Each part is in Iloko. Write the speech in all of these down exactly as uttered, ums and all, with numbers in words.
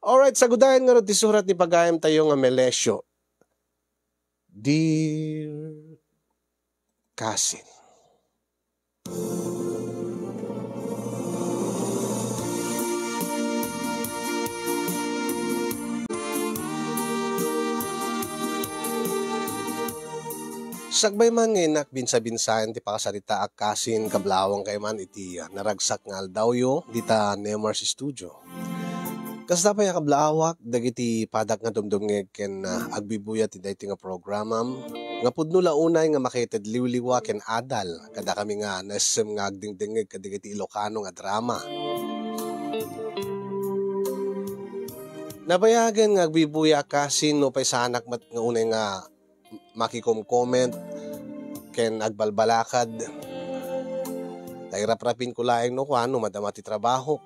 Alright, sagudayan ngarud ti surat ni pagayamtayo nga Melesio. Dear Cousin. Sakbay man nga innak binsa-binsaen ti pakasaritaak, Cousin, kablaawankayo man iti, ah, naragsak nga aldawyo dita Nemar's Studio. Kasta pay a kablaawak, dagiti padak nga dumdumngeg ken, ah, agbibuyat iti daytoy nga programam, nga pudno la unay nga makited liwliwa ken adal kadakami nga naessem nga agdengdengngeg kadagiti Ilocano nga drama. Nabayagen nga agbibuya, Cousin, no pay saanak met nga unay nga makikomcomment ken agbalbalakad. Ta iraprapinko laeng no kuano madama ti trabahok.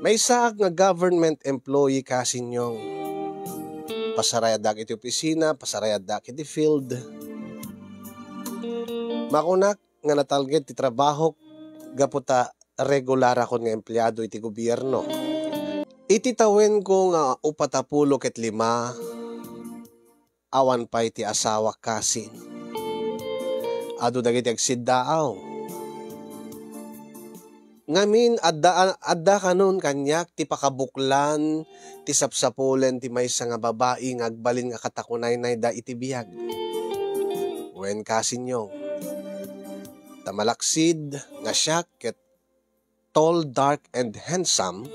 Maysaak nga government employee, Cousin Yong. Pasarayadak iti opisina, pasarayadak iti field. Makunak nga natalged ti trabahok gapu ta regularakon nga empleado iti gobierno. Iti tawenko nga upat a pulo ket lima, awan pay ti asawak, Cousin. Adu dagiti agsiddaaw. Ngamin, adda, adda kanon kaniak ti pakabuklan ti sapsapulen ti maysa nga babai nga agbalin nga katakunaynayda iti biag. Wen, Cousin Yong, ta malaksid nga siak ket tall, dark, and handsome,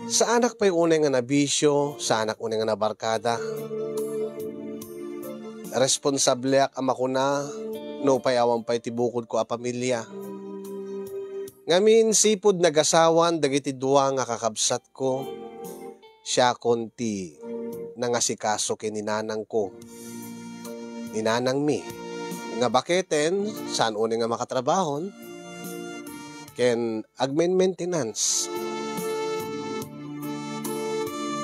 saanak pay unay nga nabisio, saanak unay nga nabarkada. Responsableak a makuna, no pay awan pay ti bukodko a pamilia. Ngamin, sipud nagasawan dagiti dua nga kakabsatko, siakon ti nangasikaso ken ni nanangko, ni nanangmi, nga baketen, saan unay nga makatrabahon, ken agmen-maintenance.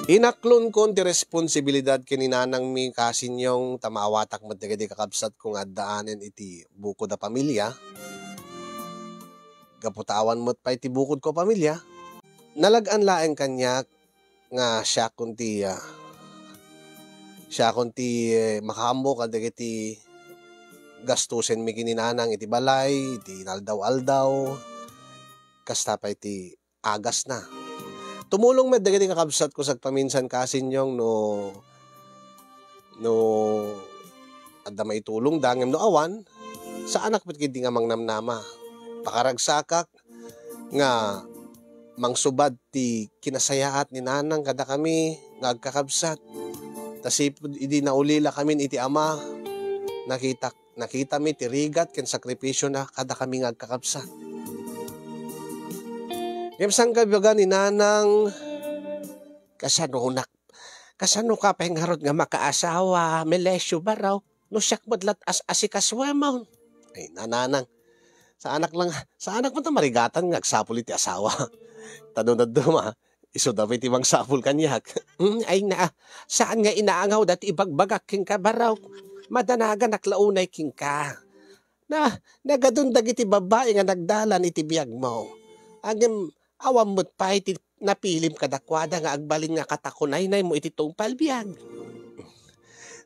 Inaklonkon ti responsibilidad ken ni nanangmi, Cousin Yong, ta maawatak met dagiti kakabsatko nga addaanen iti bukod a pamilia. Gapu ta awan met pay ti bukodko a pamilia, nalag-an laeng kaniak nga siakon ti, ah, siakon ti, eh, makaammo kadagiti gastusenmi ken ni nanang iti balay, iti inaldaw-aldaw, kasta pay ti agasna. Tumulong met dagiti kakabsatko sagpaminsan, Cousin Yong, no, no adda maitulongda, ngem no awan, saanak met ketdi nga mangnamnama. Pakaragsakak nga mangsubad ti kinasayaat ni nanang kadakami nga agkakabsat. Ta sipud idi naulilakamin iti ama, nakitak-, nakitami ti rigat ken sakripisiona kadakami nga agkakabsat. Ngem saan nga ibaga ni nanang, kasanonak, kasano ka pay ngarud nga makaasawa, Melesio Barok? No siak met lat as-, asikasuemon. Ay, nanang. Saanak lang, saanak met a marigatan nga agsapul iti asawa. Ta no dadduma, isu da pay ti mangsapul kaniak. Mm, ay na, saan nga inaangaw dati ibagbagak kenka, Barok. Madanaganak la unay kenka. Na, nagadun dagiti babbai nga nagdalan iti biagmo. Ngem awan met pay ti napilim kadakuada nga agbalin nga katakunaynaymo iti tungpal biag.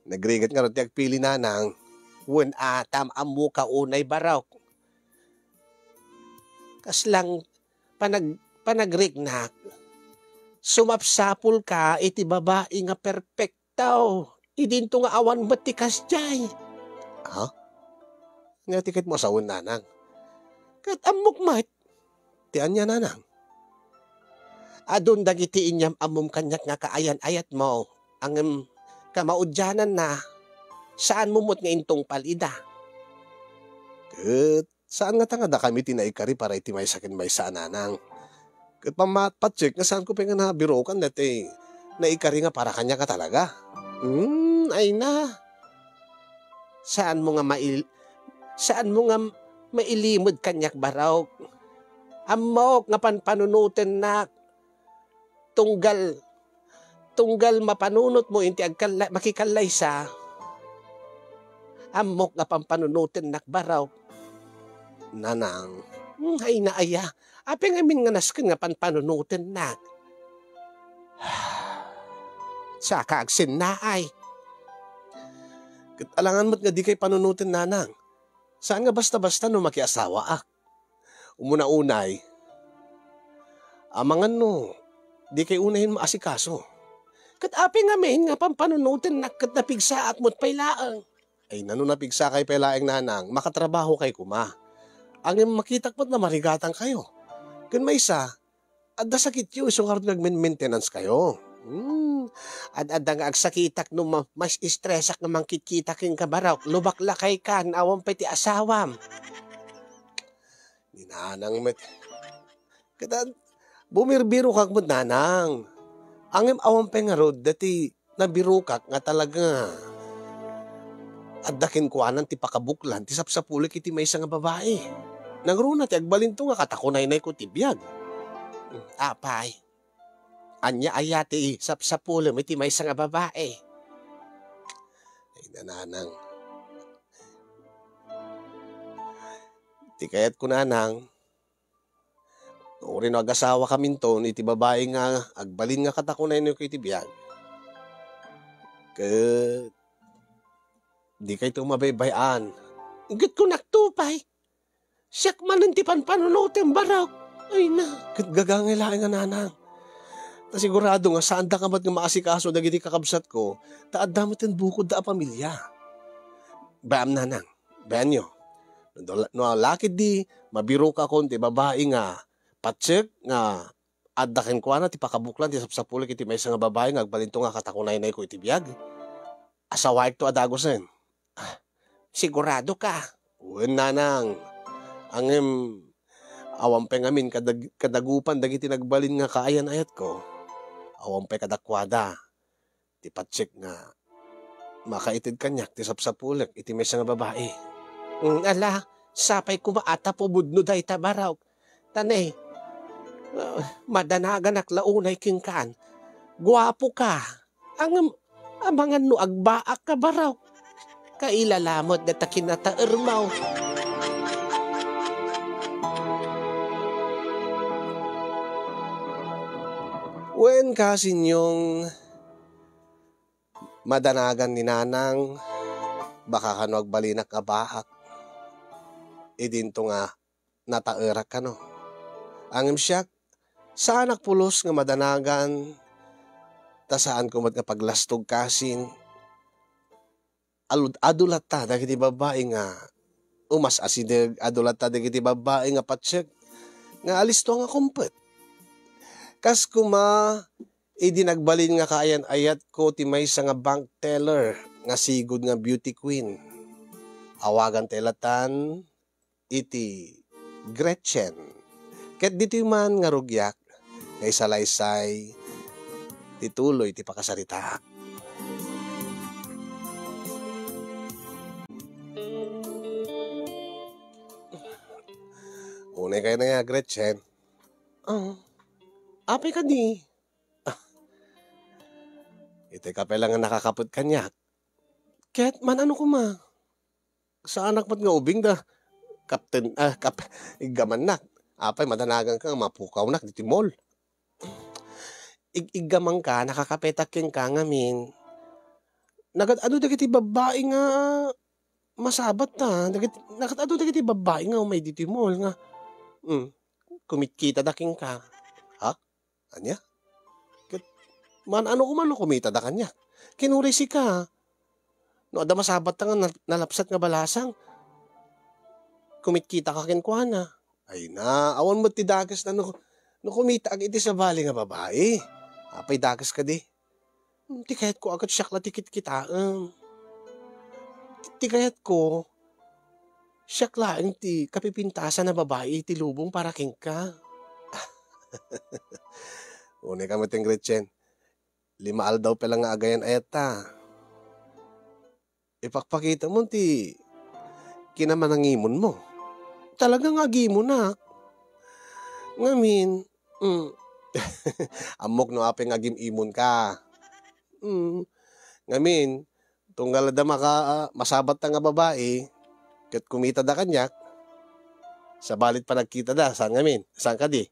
Nagrigat ngarud ti agpili, nanang. Wen, atam, ammoka unay, Barok. Kaslang panag-, panagriknak, sumapsapulka iti babai nga perpekto. Idinto nga awan met ti kasdiay. Ha? Ania ti kayatmo a sawen, nanang? Ket ammok met. Ti ania, nanang? Adun dagiti inyam-ammom kaniak nga kaayan-ayatmo, ngem kamaudiananna, saanmo met nga intungpal ida. Ket saan ngata nga dakami ti naikari para iti maysa ken maysa a nanang. Ket pamma-, pacheck nga saanko pay nga nabirokan daytoy naikari nga para kaniak a talaga. Hmm, ay na. Saanmo nga mail-, saanmo nga mailimed kaniak, Barok. Ammok nga panpanunotennak. Tunggal, tunggal mapanunotmo iti agkalla-, makikallaysa, ammok nga pampanunotennak, Barok. Nanang, Hmm, ay na aya. Apay ngamin nga nasken nga panpanunotennak? Saka agsennaay. Ket alangan met nga dikay panunoten, nanang. Saan nga basta-basta no makiasawaak. Umuna unay, amangan no dikay unayen maasikaso. Ket apay ngamin nga panpanunotennak ket napigsaak met pay laeng? Ay, nano napigsakay pay laeng, nanang, makatrabahokay koma. Ngem makitak met nga marigatangkayo. Ken maysa, adda sakityo isu ngarud nga agmen-maintenance kayo. Hmm, ad-adda nga agsakitak no ma-, mas estresak nga mangkitkita kenka, Barok. Lubak lakay kan, awan pay ti asawam. Ni nanang met. Kada bumirbirokak met, nanang. Ngem awan pay ngarud dati nabirokak nga talaga adda kenkuanan ti pakabuklan ti sapsapulik iti maysa nga babai. Nangruna ti agbalinto nga katakunaynayko ti biag. Apay, ania aya ti sapsapulem iti maysa nga babai? Ay, nanang. Ti kayatko, nanang, no uray no agasawakaminton iti babai nga agbalin nga katakunaynayko iti biag, ket dikayto mabaybay-an. Ket kunakto pay, siak manen ti panpanunotem, Barok. Ay na, ket gagangay laeng a, nanang. Ta sigurado nga saandaka met nga maasikaso dagiti kakabsatko, ta adda met ken bukodda a pamilia. Baam, nanang. Baanyo. No, no lakiddi, mabirokakon ti babai nga patsek nga adda kenkuana ti pakabuklan ti sapsapulik iti maysa nga babai nga agbalinto nga katakunaynayko iti biag. Asawaekto a dagusen. Ah, sigurado ka? Wen, nanang. Ngem, awan pay ngamin kadag-, kadagupan dagiti nagbalin nga kaayan-ayatko. Awan pay kadakuada ti patsek nga makaited kaniak ti sapsapulek iti maysa nga babai. Mm, ala, sapay koma a ta pumudno dayta, Barok. Ta ne, ah, madanaganak la unay kenkan. Guapo ka. Ngem, amangan no agbaak ka, Barok. Kailalamet data kinataermaw. Wen, kasinyong, madanagan ni nanang, baka kano agbalinak a baak. Idinto nga nataerak kano. Ngem siak, saanak pulos nga madanagan, ta saanko met nga paglastog kasin. Alud-, adu latta dagiti babbai nga umas-asideg, adu latta dagiti babbai nga patsek nga alisto nga kumpet. Kas koma, idi nagbalin nga kaayan-ayatko ti maysa nga bank teller nga sigud nga beauty queen. Awagan tay latan iti Gretchen. Ket ditoy man nga rugiak nga isalaysay ti tuloy ti pakasaritaak. Unay kayo na nga, Gretchen. Ah, apay kadi? Ah, itay ka pay lang nga nakakaput kaniak. Ket man-ano koma? Saanak met nga ubing da, Captain, ah, Cap-, iggamannak. Apay, madanagan ka nga mapukawnak diti mall. Ig-, iggaman ka, nakakapetak kenka ngamin. Nagad-adu dagiti babbai nga masabat ta. Dagit-, nagad-adu dagiti babbai nga umay diti mall nga, hmm, kumitkita da kenka. Ha? Ania? Ket man-ano koma no kumitada kaniak? Ken uray sika, no adda masabatta nga na-, nalapsat nga balasang, kumitkita ka kenkuana. Ay na, awan met ti dakes na no, no kumitaak iti sabali nga babai. Apay dakes kadi? Hmm, ti kayatko a ket siak la ti kitkitaem. Ti, ti kayatko, siak laeng ti kapipintasan a babai iti lubong para kenka. Unay ka met, Gretchen. Lima aldaw pay lang nga agayan-ayatta. Ipakpakita mo ti kinamanangimonmo. Talaga nga agimonak. Ngamin, mm, ammok no apay nga agim-imonka. Mm, ngamin, tunggal adda maka-, ah, masabatta nga babai, ket kumitada kaniak, Sabali ti panagkitada, saan ngamin? Saan kadi?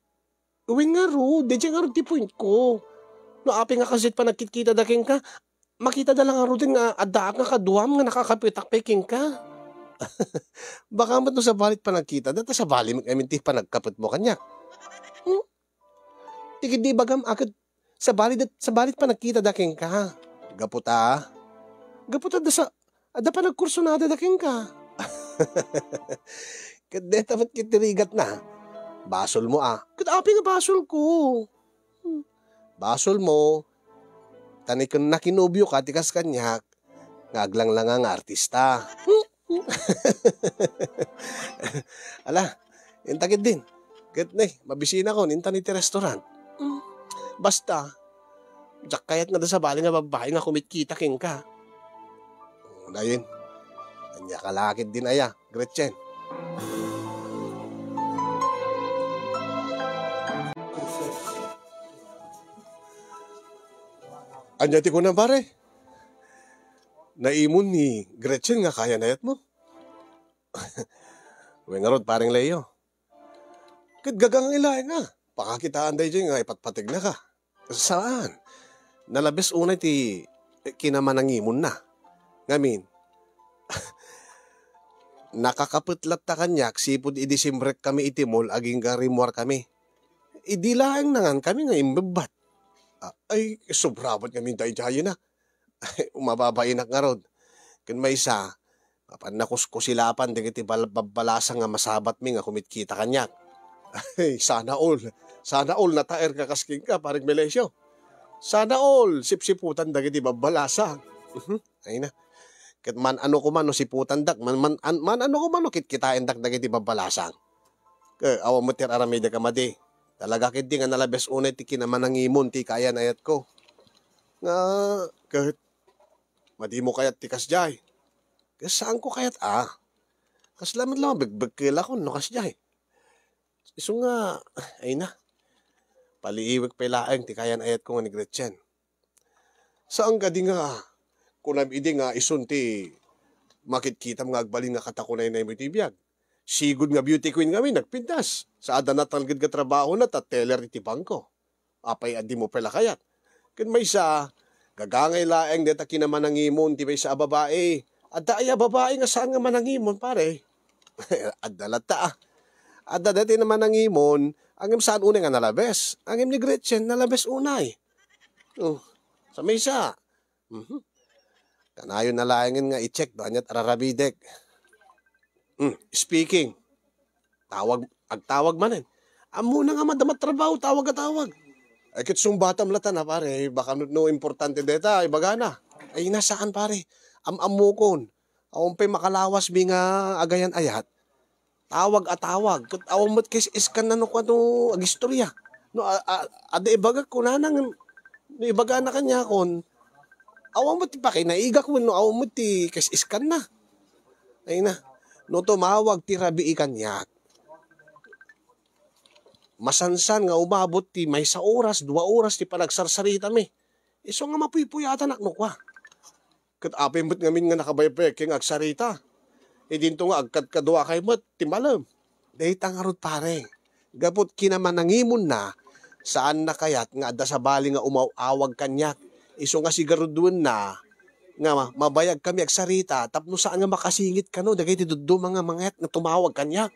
Wen ngarud, daydiay ngarud ti point ko. No apay nga kasdiay ti panagkitkitada kenka, makitada la ngaruden nga addaak nga kaduam nga nakakapetak pay kenka. Baka met no sabali ti panagkitada, ta sabali met ngamin ti panagkapetmo kaniak. Hmm? Ti ketdi ibagam a ket sabali dat-, sabali ti panagkitada kenka. Gapu ta, gapu ta adda sa-, adda panagkursunadada kenka. Ket deta met ket ti rigatna. Basolmo a. Ket apay nga basolko? Hmm. Basolmo, ta ni ken nakinobioka ti kas kaniak, nga aglanglanga nga artista. Ala, inta ketdin. Ket ne, mabisinakon, intan iti restaurant. Mm. Basta, diak kayat nga adda sabali nga babbai nga kumitkita kenka. Unayen, ania ka la ketdin aya, Gretchen? Ania ti kunam, pare? Naimon ni Gretchen nga kayan-ayatmo? Wen ngarud, Pareng Leo. Ket gagangay laeng a pakakitaan daydiay nga ipatpategnaka. Saan. Nalabes unay ti kinamanangimonna. Ngamin, nakakapet latta kaniak sipud idi simrekkami iti mall agingga rimmuarkami. Idi laeng nangankami nga imbebbat. A-, ay, sobra met ngamin daydiayen a. Ay, mababainak ngarud. Ken maysa, mapan nakuskusilapan dagiti bal-, babbalasang nga masabatmi nga kumitkita kaniak. Ay, sana all. Sana all nataerka kas kenka, Pareng Melesio. Sana all sipsiputan dagiti babbalasang. Mhm. Ay na. Ket man-ano koma no siputandak, man-, man-, an-, man-ano koma no kitkitaendak dagiti babbalasang. Ket awan met ti ar-aramidek a madi. Talaga ketdi nga nalabes unay ti kinamanangimon ti kaayan-ayatko. Nga, ket madimo kayat ti kasdiay? Ket saanko kayat a. Kasla met la mabekbekkelakon no kasdiay. Isu nga, ay na, paliiwek pay laeng ti kaayan-ayatko nga ni Gretchen. Saan kadi nga kunam idi nga isun ti makitkitam nga agbalin nga katakunaynaymo iti biag? Sigud nga beauty queen ngamin, nagpintas. Sa adda natalged nga trabahona ta teller iti bangko. Apay a dimo pay la kayat? Ken maysa, gagangay laeng dayta kinamanangimon ti maysa a babai. Adda aya babai nga saan nga manangimon, pare? Adda latta, a. Adda dayta manangimon, ngem saan unay nga nalabes. Ngem ni Gretchen, nalabes unay. Oh, sa maysa. Mhm. Kanayon a laengen nga i-check no aniat ar-aramidek. Hmm, speaking. Tawag, agtawag manen. Ammona nga madama ti trabaho, tawag a tawag. Ay, ket sungbatam latta na, pare. Baka no, no importante dayta, ibagana. Ay, na saan, pare? Am-ammokon. Awan pay makalawasmi nga agayan-ayat. Tawag a tawag. Ket awan met kes-, iskanna no kuano agistorya. No, a, a, adda ibagak kunana ngem, no ibagana kaniakon, awan met ti pakinaigak wenno awan met ti kes-, iskanna. Ay na. No tumawag ti rabii kaniak, masansan nga umabot ti maysa oras, dua oras ti panagsarsaritami. Isu nga mapuypuyatanak no kua. Ket apay met ngamin nga nakabaybayag ken nga agsarita? Idinto nga agkadkaduakay met ti malem. Dayta ngarud, pare, gapu ti kinamanangimonna, saanna kayat nga adda sabali nga umaw-awag kaniak. Isu nga sigaruduenna nga ma-, mabayagkami agsarita tapno saan nga makasingit kano dagiti dadduma nga mangyat nga tumawag kaniak.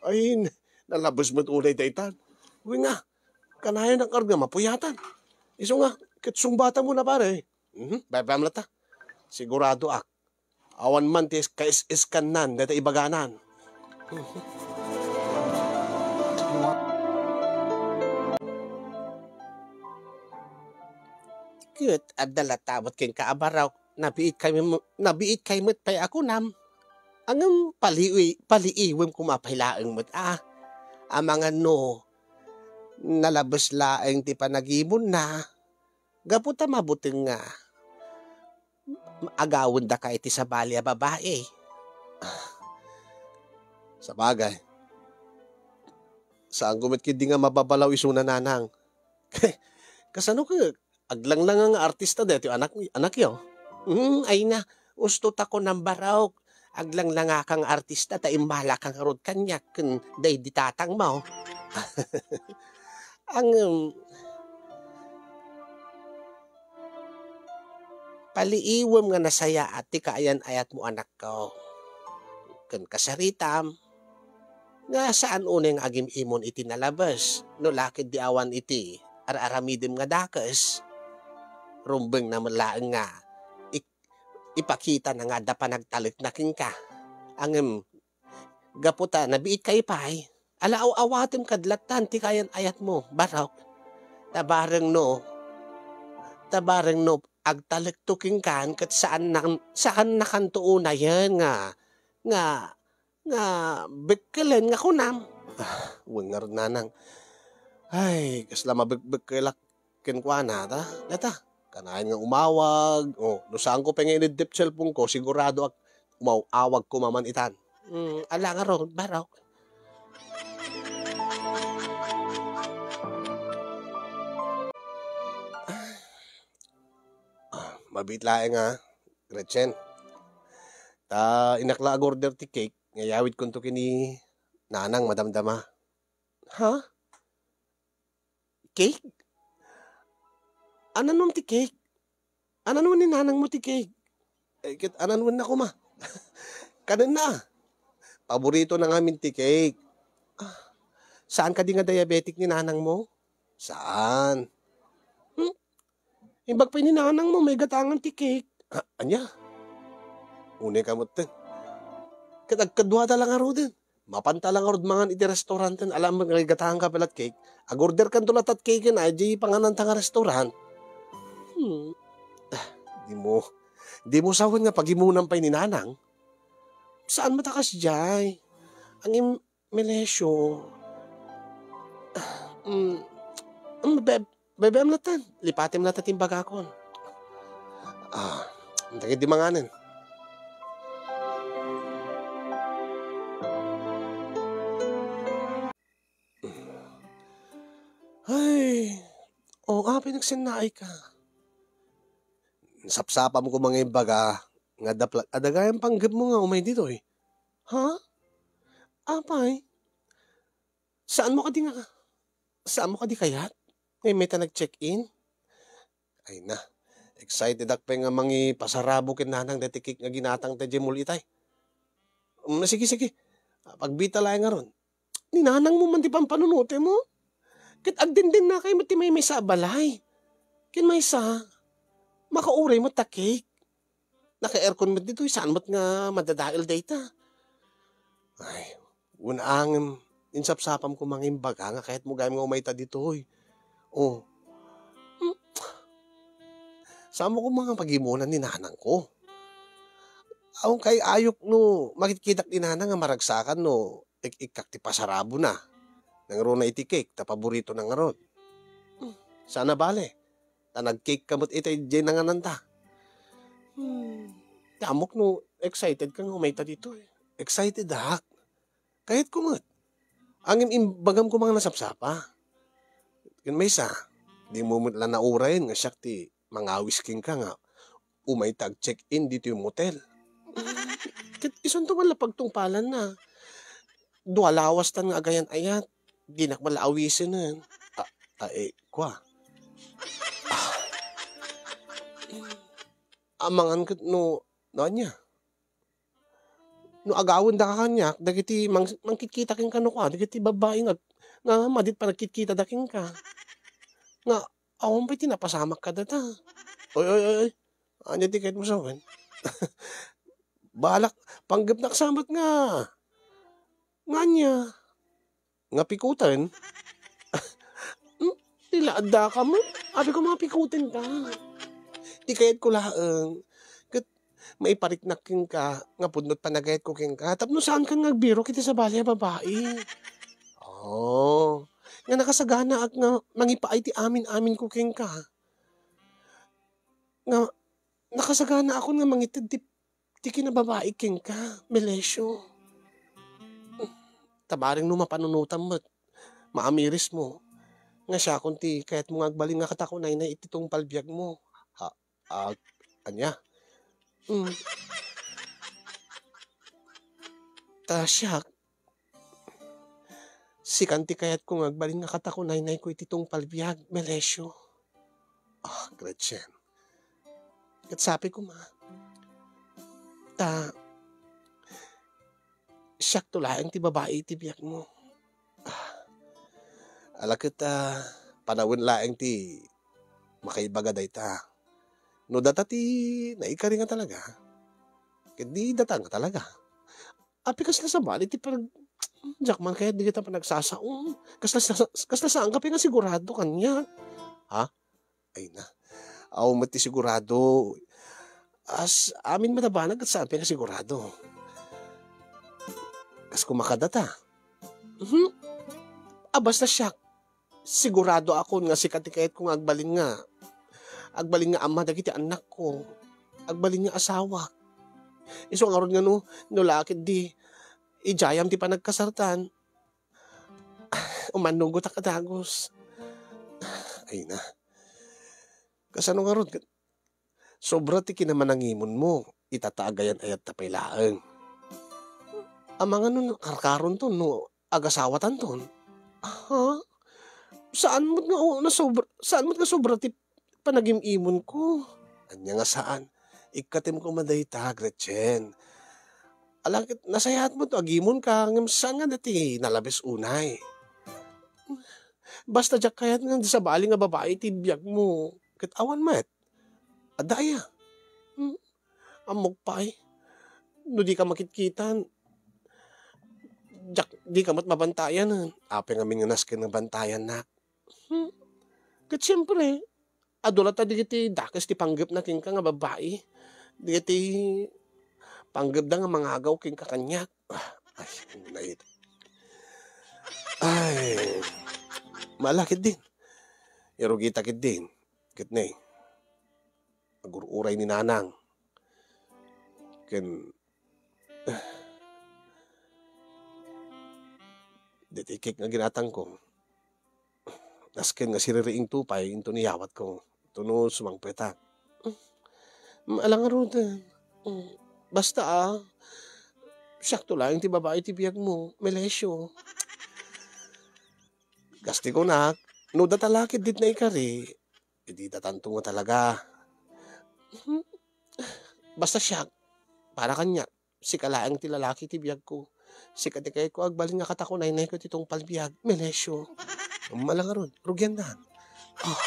Ay, n-, nalabes met unay daytan. Wen nga, kanayon ngarud nga mapuyatan. Isu nga, ket sungbatamon a, pare. Mhm, baybay-am latta. Siguradoak. Awan man ti kais-iskannan dayta ibaganan. Ket adda latta met kenka a barok, nabiitkay mo-, nabiitkay met pay a kunam. Ngem paliiw-, paliiwem koma pay laeng met a. Amangan no, nalabes laeng ti panagimonna. Gapu ta mabuteng nga agawendaka iti sabali a babai. Sabagay, saanko met ketdi nga mababalaw isuna, nanang. Kasano ket aglanglangang nga artista daytoy anak, anakyo? Hmm, ay na, usto ta kunam barok. aglanglangaka nga artista ta immalaka ngarud kaniak ken daydi tatangmo. Ngem, paliiwem nga nasayaat ti kaayan-ayatmo, anakko, ken kasaritam nga saan unay nga agim-imon iti nalabes no la ketdi awan iti ar-aramidem nga dakes. Rumbengna met laeng nga ik-, ipakitana nga adda panagtalekna kenka. Ngem, gapu ta nabiitkay pay, ala aw-awatem kad lattan ti kaayan-ayatmo, Barok. Ta bareng no, ta bareng no agtalekto kenkan ket saan na, saan nakanto unayen nga, nga, nga bekkelen nga kunam. Ah, wen ngarud, nanang. Ay, kasla mabekbekkelak kenkuana, ta? Data, kanayon nga umawag. Oh, no saanko pay nga ineddep cellphone ko, siguradoak umaw-awag ko maman itan. Hmm, ala ngarud, Barok. Ah, mabiit laeng, ah, Gretchen. Ta, innak la ag-order ti cake nga iyawidkonto ken ni Nanang madamdama. Ha? Cake? Ananom ti cake? Ananom ni nanangmo ti cake? Eh, ket ananom na koma. Kanenna. Paboritona ngamin ti cake. Ah, saan kadi nga diabetic ni nanangmo? Saan? Hmm? Imbag pay ni nanangmo, maigatangan ti cake. Ah, ania? Unay ka metten. Ket agkaduada la ngaruden. Mapanta la ngarud mangan iti restauranten, ala met nga igatangka pay lat cake. Ag-orderkanto latta ti cake, ay, di pangananta nga restaurant. Hmm. Ah, dimo, dimo sawen nga pagimonam pay ni nanang? Saan met a kasdiay? Ngem, Melesio. Ah, mm, mm, beb-, bebem latta. Lipatem latta ti imbagakon. Ah, dagiti manganen. Ay, o, apay nagsennaayka? Sapsapam koma nga imbaga nga adda pla-, adda gayam panggepmo nga umay ditoy. Ha? Apay? Saanmo kadi nga, saanmo kadi kayat nga immay ta nag-check-in? Ay na, excited ak pay nga mangipasarabo ken nanang daytoy cake nga ginatangta idiay mall itay. Mm, sige, sige. Pagbita laeng ngarud. Ni nanangmo man ti pampanunotem, o? Ket agdendennakay met ti maymaysa a balay. Ken maysa, makauray met ta cake. Naka-aircon met ditoy, saan met nga madadael dayta. Ay, wen a ngem, insapsapam koma nga imbaga nga kayatmo gayam nga umayta ditoy. O. Hmm. Saanmo koma nga pagimonan ni nanangko? Awan kay ayok no makitkitak ni nanang nga maragsakan no ik-ikkak ti pasarabona. Nangruna iti cake, ta paboritona ngarud. Hmm, saan a bale. Ta nag-cake ka met ita idiay nangananta. Hmm, ti ammok no excited ka nga umayta ditoy. Excited ak. Kayatko met. Ngem imbagam koma nga nasapsapa. Ken maysa, dimo met la naurayen nga siak ti mangawis kenka nga umayta ag-check-in ditoy motel. Ket isunto man la pagtungpalanna. Dua lawas tan nga agayan-ayat. Dinak man la awisenen. A, a, eh, kua. Ah. Amangan ket no, no ania? No agawendaka kaniak, dagiti mang-, mangkitkita kenka no kua, dagiti babbai nga, nga madit panagkitkitada kenka. Nga, awan pay ti napasamak kadata. Oy, oy, oy, oy. Ania ti kayatmo sawen? Balak, panggepnak sa met nga. Nga ania? Nga pikuten? Hmm, ti la addaka met. Apay ko nga pikuten ka. Ti kayatko laeng. Ket maipariknak kenka nga pudno ti panagayatko kenka. Tapno saankan nga agbirok iti sabali a babai. O. Nga nakasaganaak nga mangipaay ti amin-aminko kenka. Nga nakasaganaakon nga mangited ti, ti kinababai kenka, Melesio. Ta bareng no mapanunotam met, maamirismo, nga siakon ti kayatmo nga agbalin nga katakunaynay iti tungpal biagmo. Ha, ag-, ania? Hmm. Ta siak, sikan ti kayatko nga agbalin nga katakunaynayko iti tungpal biag, Melesio. Ah, Gretchen. Ket sapay koma. Ta, siakto laeng ti babai iti biagmo. Ah, ala ket, ah, panawen laeng ti makaibaga dayta. No data ti naikari nga talaga, ket di data nga talaga. Apay kasla sabali ti panag-, diak man kayat dagita panagsasao. Kasla sa-, kasla saan ka pay nga sigurado kaniak? Ha? Ay na. Aw met ti sigurado. As, amin met a banag ket saan pay nga sigurado. Kas kumakadata. Mhm. A, basta siak, sigurado akon nga sika ti kayatko nga agbalin nga, agbalin nga ama dagiti annakko, agbalin nga asawak. Isu ngarud nga no, no la ket di, idiayam ti panagkasartan, umannugotak a dagus. Ay na. Kasano ngarud ket sobra ti kinamanangimonmo, ita ta agayan-ayatta pay laeng. Amangan no karkaronton no agasawatanton. Ha? Saan met nga o-, nasobra, saan met nga sobra ti panagim-imonko? Ania nga saan? Ikkatem koma dayta, Gretchen. Ala ket nasayaat met no agimonka, ngem saan nga dati nalabes unay? Basta diak kayat nga di sabali nga babai ti biagmo. Ket awan met. Adda aya? Hmm, ammok pay. No dika makitkitan, diak, dika met mabantayan. Apay ngamin nga nasken nga bantayannak? Hmm. Ket siempre, adu latta dagiti dakes ti panggepna kenka nga babai. Dagiti panggepda nga mangagaw kenka kaniak. Ah, ay, nait-, ay, mala ketdin. Irugita ketdin. Ket ne, agur-uray ni Nanang. Ken, deti kek nga ginatangko. Nasken nga siririingto pay inton iyawatko. Ito no sumangpetak. Mm, ala ngaruden. Mm, basta, ah, siakto laeng ti babai ti biagmo, Melesio. Kas ti kunak, no data la ketdin naikari, idi datanto nga talaga. Mhm. Basta siak, para kaniak, sika laeng ti lalaki ti biagko. Sika ti kayatko agbalin nga katakunaynayko iti tungpal biag, Melesio. Mala ngarud, rugiandan. Ah.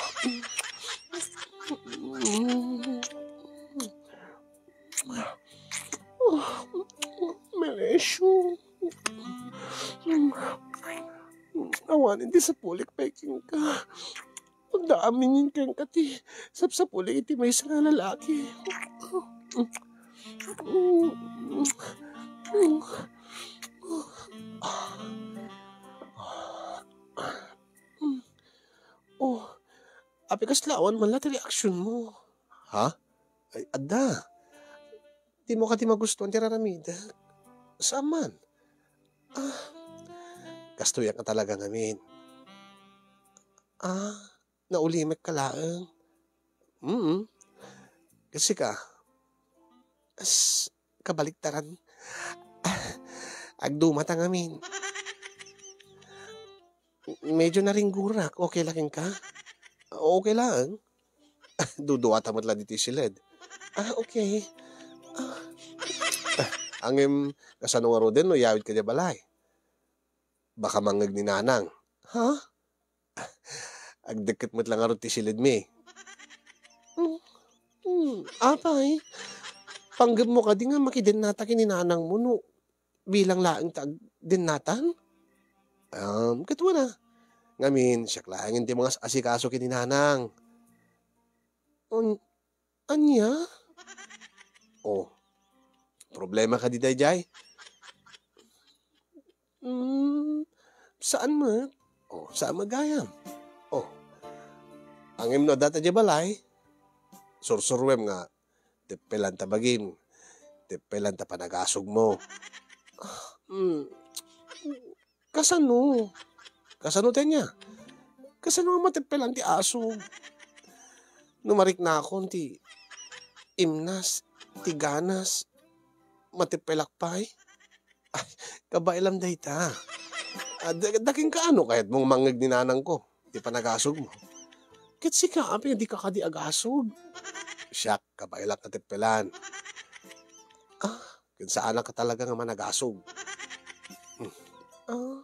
Melesio. Awanen ti sapulik pay kenka. Adda amin kenka ti sapsapulik iti maysa nga lalaki. Oh, apay kasla awan man la ti reaksionmo? Ha? Ay, adda. Dimo kadi magustuhan ti raramidek? Saan man? Ah, kastoyak nga talaga ngamin. Ah, naulimekka laeng? Mm. Ket sika? As, kabaliktaran. Ah, agdumata ngamin. Medyo naringgurak. Okay la kenka? Okay laeng. Duduata met la ditoy siled. Ah, okay. Ah. Ngem, kasano ngaruden no iyawidka idiay balay? Baka mangngeg ni Nanang. Ha? Agdekket met la ngarud ti siledmi. Hmm. Hmm, apay, panggepmo kadi nga makidennata ken ni Nanangmo no bilang laeng ti agdennatan? Um, ket wen a. Ngamin, siak laengen ti mangas-asikaso ken ni Nanang. Un-, ania? Oh, problema kadi daydiay? Hmm, saan met? Oh, saan met gayam? Oh, ngem no adda ta idiay balay, sursuruem nga teppelan ta bagim, teppelan ta panagasugmo. Hmm, kasano? Kasano ti ania? Kasano nga mateppelan ti asum? No mariknakon ti imnas, ti ganas, mateppelak pay? Kabailam dayta. Ah, da-, dakin kaano kayat mong mangngeg ni nanangko ti panagasogmo? Ket sika, apay a dika kadi agasog? Siak, kabailak nga teppelan. Ah, ken saanak a talaga nga managasog. Hmm. Ah,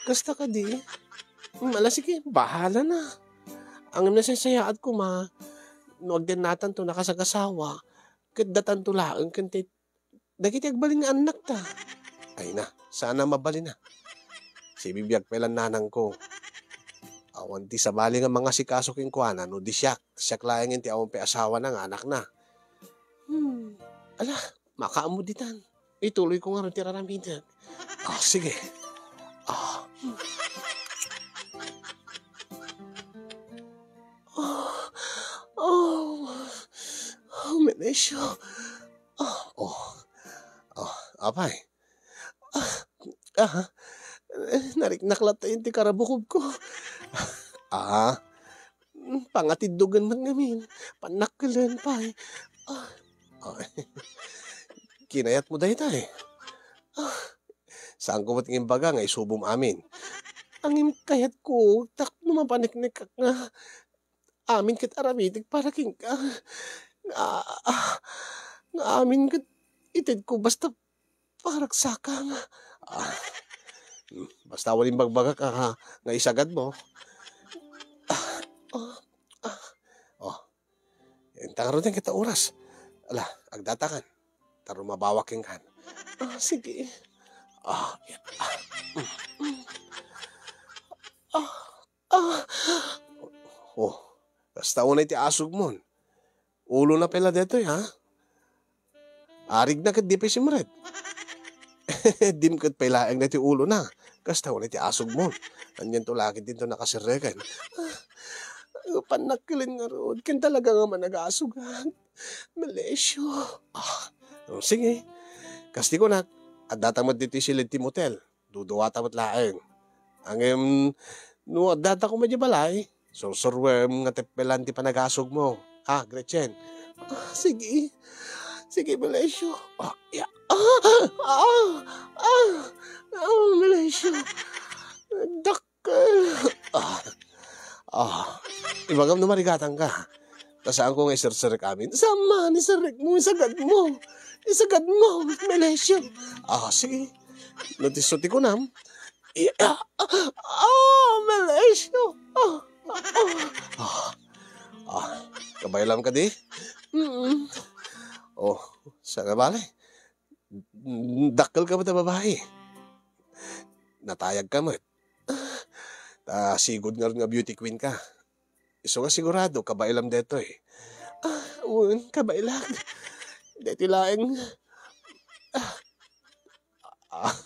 kasta kadi? Hmm, ala, sige, bahala na. Ngem nasaysayaat koma, no agdannatanto nakasagasawa, ket datanto laeng ken ti dagiti agbalin nga annakta. Ay na, saan a mabalin a. Sibibiag pay la nanangko. Awan ti sabali nga mangasikaso kenkuana no di siak. Siak laeng ti awan pay asawana nga anakna. Hmm. Ala, makaammo ditan. Ituloyko ngarud ti raramidek. Ah, sige. Ah. Oh, oh, oh, Melesio. Oh, oh. Oh, apay? Ah, ah, eh, nariknak latta iti karabukobko. Ah, mm, pangatiddogen met ngamin. Pannakkelen pay. Ah, ah, kinayatmo dayta, eh. Ah, saanko met nga imbaga nga isubom amin. Ngem kayatko, tapno mapaneknekak nga amin ket aramidek para kenka. Nga, ah, nga amin ket itedko basta paragsakang. Ah, hmm, basta awan imbagbaga ka nga, nga isagadmo. Ah, oh, ah. Oh, inta ngaruden ket ta oras. Ala, agdatakan. Ta rumabawak kenkan. Ah, sige. Ah, ya. Ah, mm, mm. Ah, ah. Oh, kasta unay ti asugmon. Ulona pay la detoy, ha? Arigna ket di pay simrek. Dim ket pay laeng daytoy ulona. Kasta unay ti asugmon. Anianto la ket dinto nakaserreken. Ah, pannakkelen ngarud. Ken talaga nga managasugak. Melesio. Ah, o, sige. Kas ti kunak, addata met ditoy siled ti motel. Duduata met laeng. Ngem, no addata koma idiay balay, sursuruem nga teppelan ti panagasugmo. Ha, Gretchen? Ah, sige. Sige, Melesio. Ah, ya. Ah, ah, ah, ah, Melesio. Dak-, Ah, ah, ibagam no marigatangka. Ta saanko nga iserserek amin. Saan man, iserrekmo, isagadmo. Isagadmo, Melesio. Ah, sige. No ti isu ti kunam. Iya, ah, ah, Melesio. Ah, ah, ah. Ah, kabaylam kadi? Mm. Oh, saan nga bale? Dakkel ka met a babai. Natayag ka met. Ta sigud ngarud nga beauty queen ka. Isu nga sigurado, kabailam detoy. Ah, wen, kabailak. Deti laeng. Ah. Ah.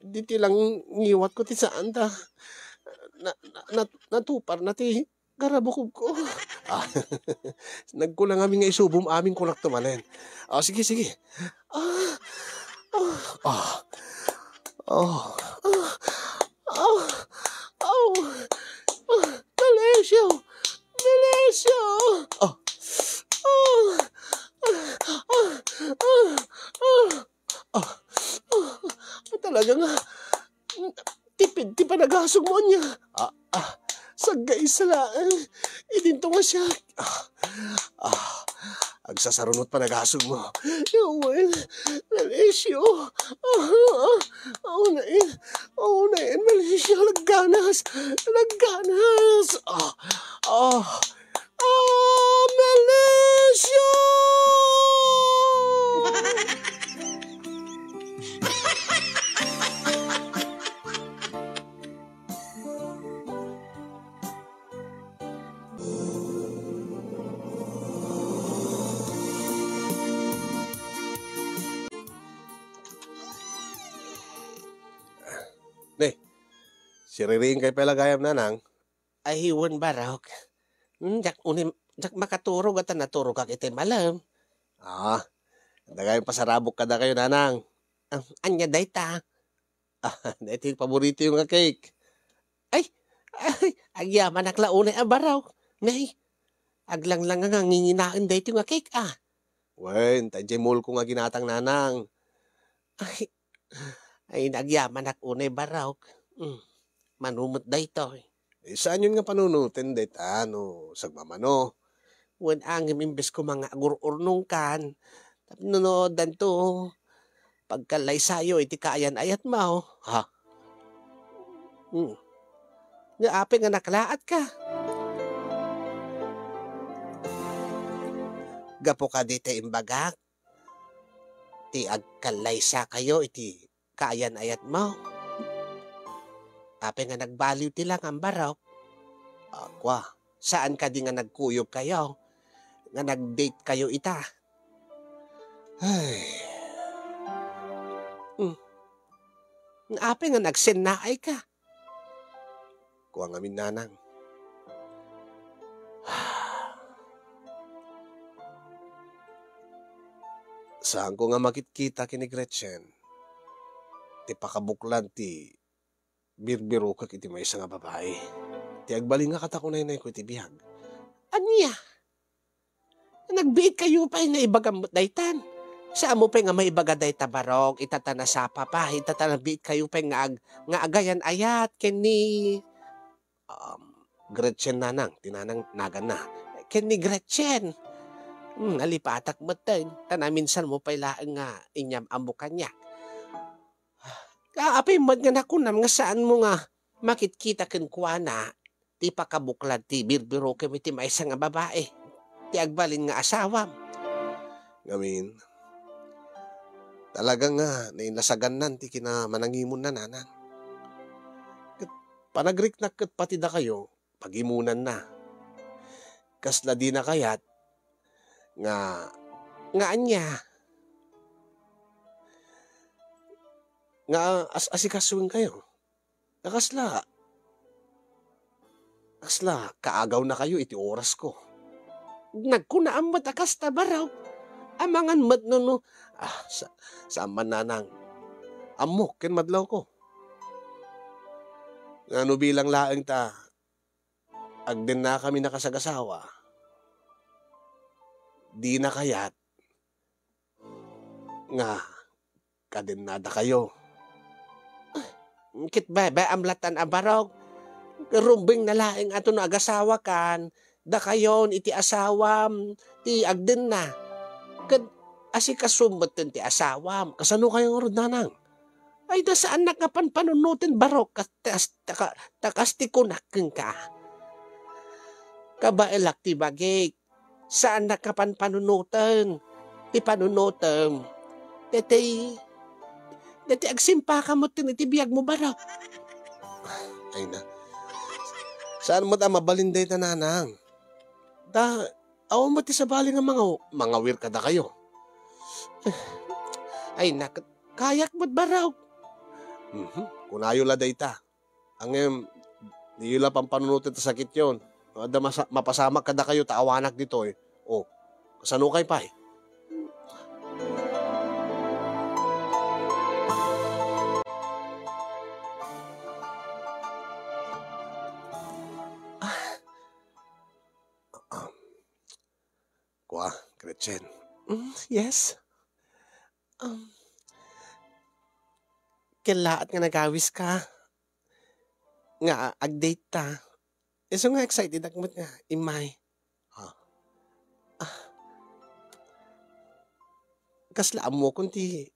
Deti lang ngiwatko ti saan ta. Na, na, nat-, natuparna ti Garabukobko. Ah, nagkulang amin nga isubom amin, kunakto manen. Ah, sige, sige. Ah, ah, ah, ah, ah, ah, ah, Melesio! Melesio! Ah, ah, ah, ah, ah, ah. Ah, ah, talaga nga, tipid ti panagasugmo ania. Ah, ah, saggaisa laeng. Idinto nga siak. Ah, ah, agsasarunot panagasugmo. Yawen, Melesio. Ah, ah, ah, unayen, unayen, Melesio, lagganas, lagganas. Ah, ah, ah, Melesio! Ne, siririing kay pay la gayam, nanang? Ay, wen, barok. Hmm, diak unim, diak makaturog, ta naturogak iti malem. Ah, dagay pasarabok kadakayo, nanang. Ah, ania dayta? Ah, daytoy paboritoyo nga cake. Ay, ay, agyamanak la unay a barok. Nay, aglanglanga nga nginginaen daytoy nga cake, ah. Wen, ta idiay mall ko nga ginatang, nanang. Ay, ay, nagyamanak unay, Barok. Mm, mano met daytoy. Eh, saanyon nga panunoten dayta no sagmamano? Wen, ngem imbes ko nga agur-urnongkan, tapno no addanto pagkallaysayo iti kaayan-ayatmo, ha? Hmm. Nga apay nga naklaatka? Gapu kadi ta imbagak, ti agkallaysakayo iti kaayan-ayatmo. Apay nga nagbaliw ti langam, Barok? Ah, kua, saan kadi nga nagkuyogkayo, nga nag-date kayo ita? Ay. Hmm. Apay nga nagsennaayka? Kua ngamin, nanang. Saanko nga makitkita ken ni Gretchen ti pakabuklad ti birbirokek iti maysa nga babai. Ti agbalin nga katakunaynayko iti biag. Ania? Nagbiitkayo pay nga ibagam met daytan. Saanmo pay nga maibaga dayta, Barok, ita ta nasapa pay, ita ta nabiitkayo pay nga ag-, nga agayan-ayat ken ni, um, Gretchen, nanang, ti nanang naganna. Ken ni Gretchen. Hmm, nalipatak metten, ta naminsanmo pay laeng nga inyam-ammo kaniak. Apay met nga nakunam nga saanmo nga makitkita kenkuana ti pakabuklad ti birbirokem iti maysa nga babai, ti agbalin nga asawam? Ngamin, talaga nga nainasagannan ti kinamanangimonna, nanang. Ket panagriknak ket pati dakayo, pagimonanna. Kasla dina kayat nga, nga ania? Nga as-, asikasuenkayo. Nga kasla, kasla kaagawnakayo iti orasko. Nagkunaam met a kasta, Barok. Amangan met no, no, ah, sa-, saan man, nanang. Ammok ken madlawko. Nga no bilang laeng ta agdennakami nakasagasawa, dina kayat nga kadennadakayo. Ket bebe-am latan a Barok. Rumbeng na laeng ato no agasawakan, dakayon iti asawam ti agdenna. Ket asikasum metten ti asawam. Kasanokayo ngarud, nanang? Ay, da saannak nga panpanunoten, Barok, kas-, kas-, ta ka-, ta kas ti kunak kenka. Kabaelak ti bagik. Saannak nga panpanunoten. Ti panunotem, daytoy, daytoy agsimpaka metten iti biagmo, Barok. Ay na. Saan met a mabalin dayta, nanang? Da, awan met ti sabali nga mangaw-, mangawir kadakayo. Ay na, kayak met, Barok. Mhm. Kunayo la dayta. Ngem, diyo la pampanunoten ta sakityon. No adda masa-, mapasamak kadakayo ta awanak ditoy. O, kasanokay pay? Ah, um, kua, Gretchen. Mm, yes. Um, kellaat nga nagawiska nga agdate ta. Isu nga excited ak met nga immay. Ha? Ah, kasla ammokon ti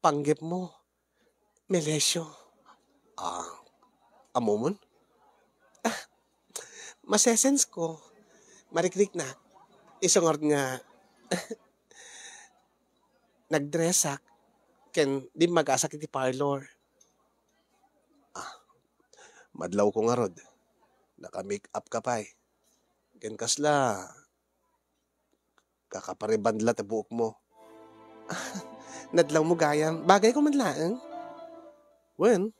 panggepmo, Melesio. Ah, ammomon? Ah, masesensko. Marikriknak. Isu ngarud nga nagdressak ken dimmagasak iti parlor. Ah, madlawko ngarud. Naka-make up ka pay. Ken kasla, kakapareband la ta buokmo. Nadlawmo gayam. Bagayko met laeng. Wen,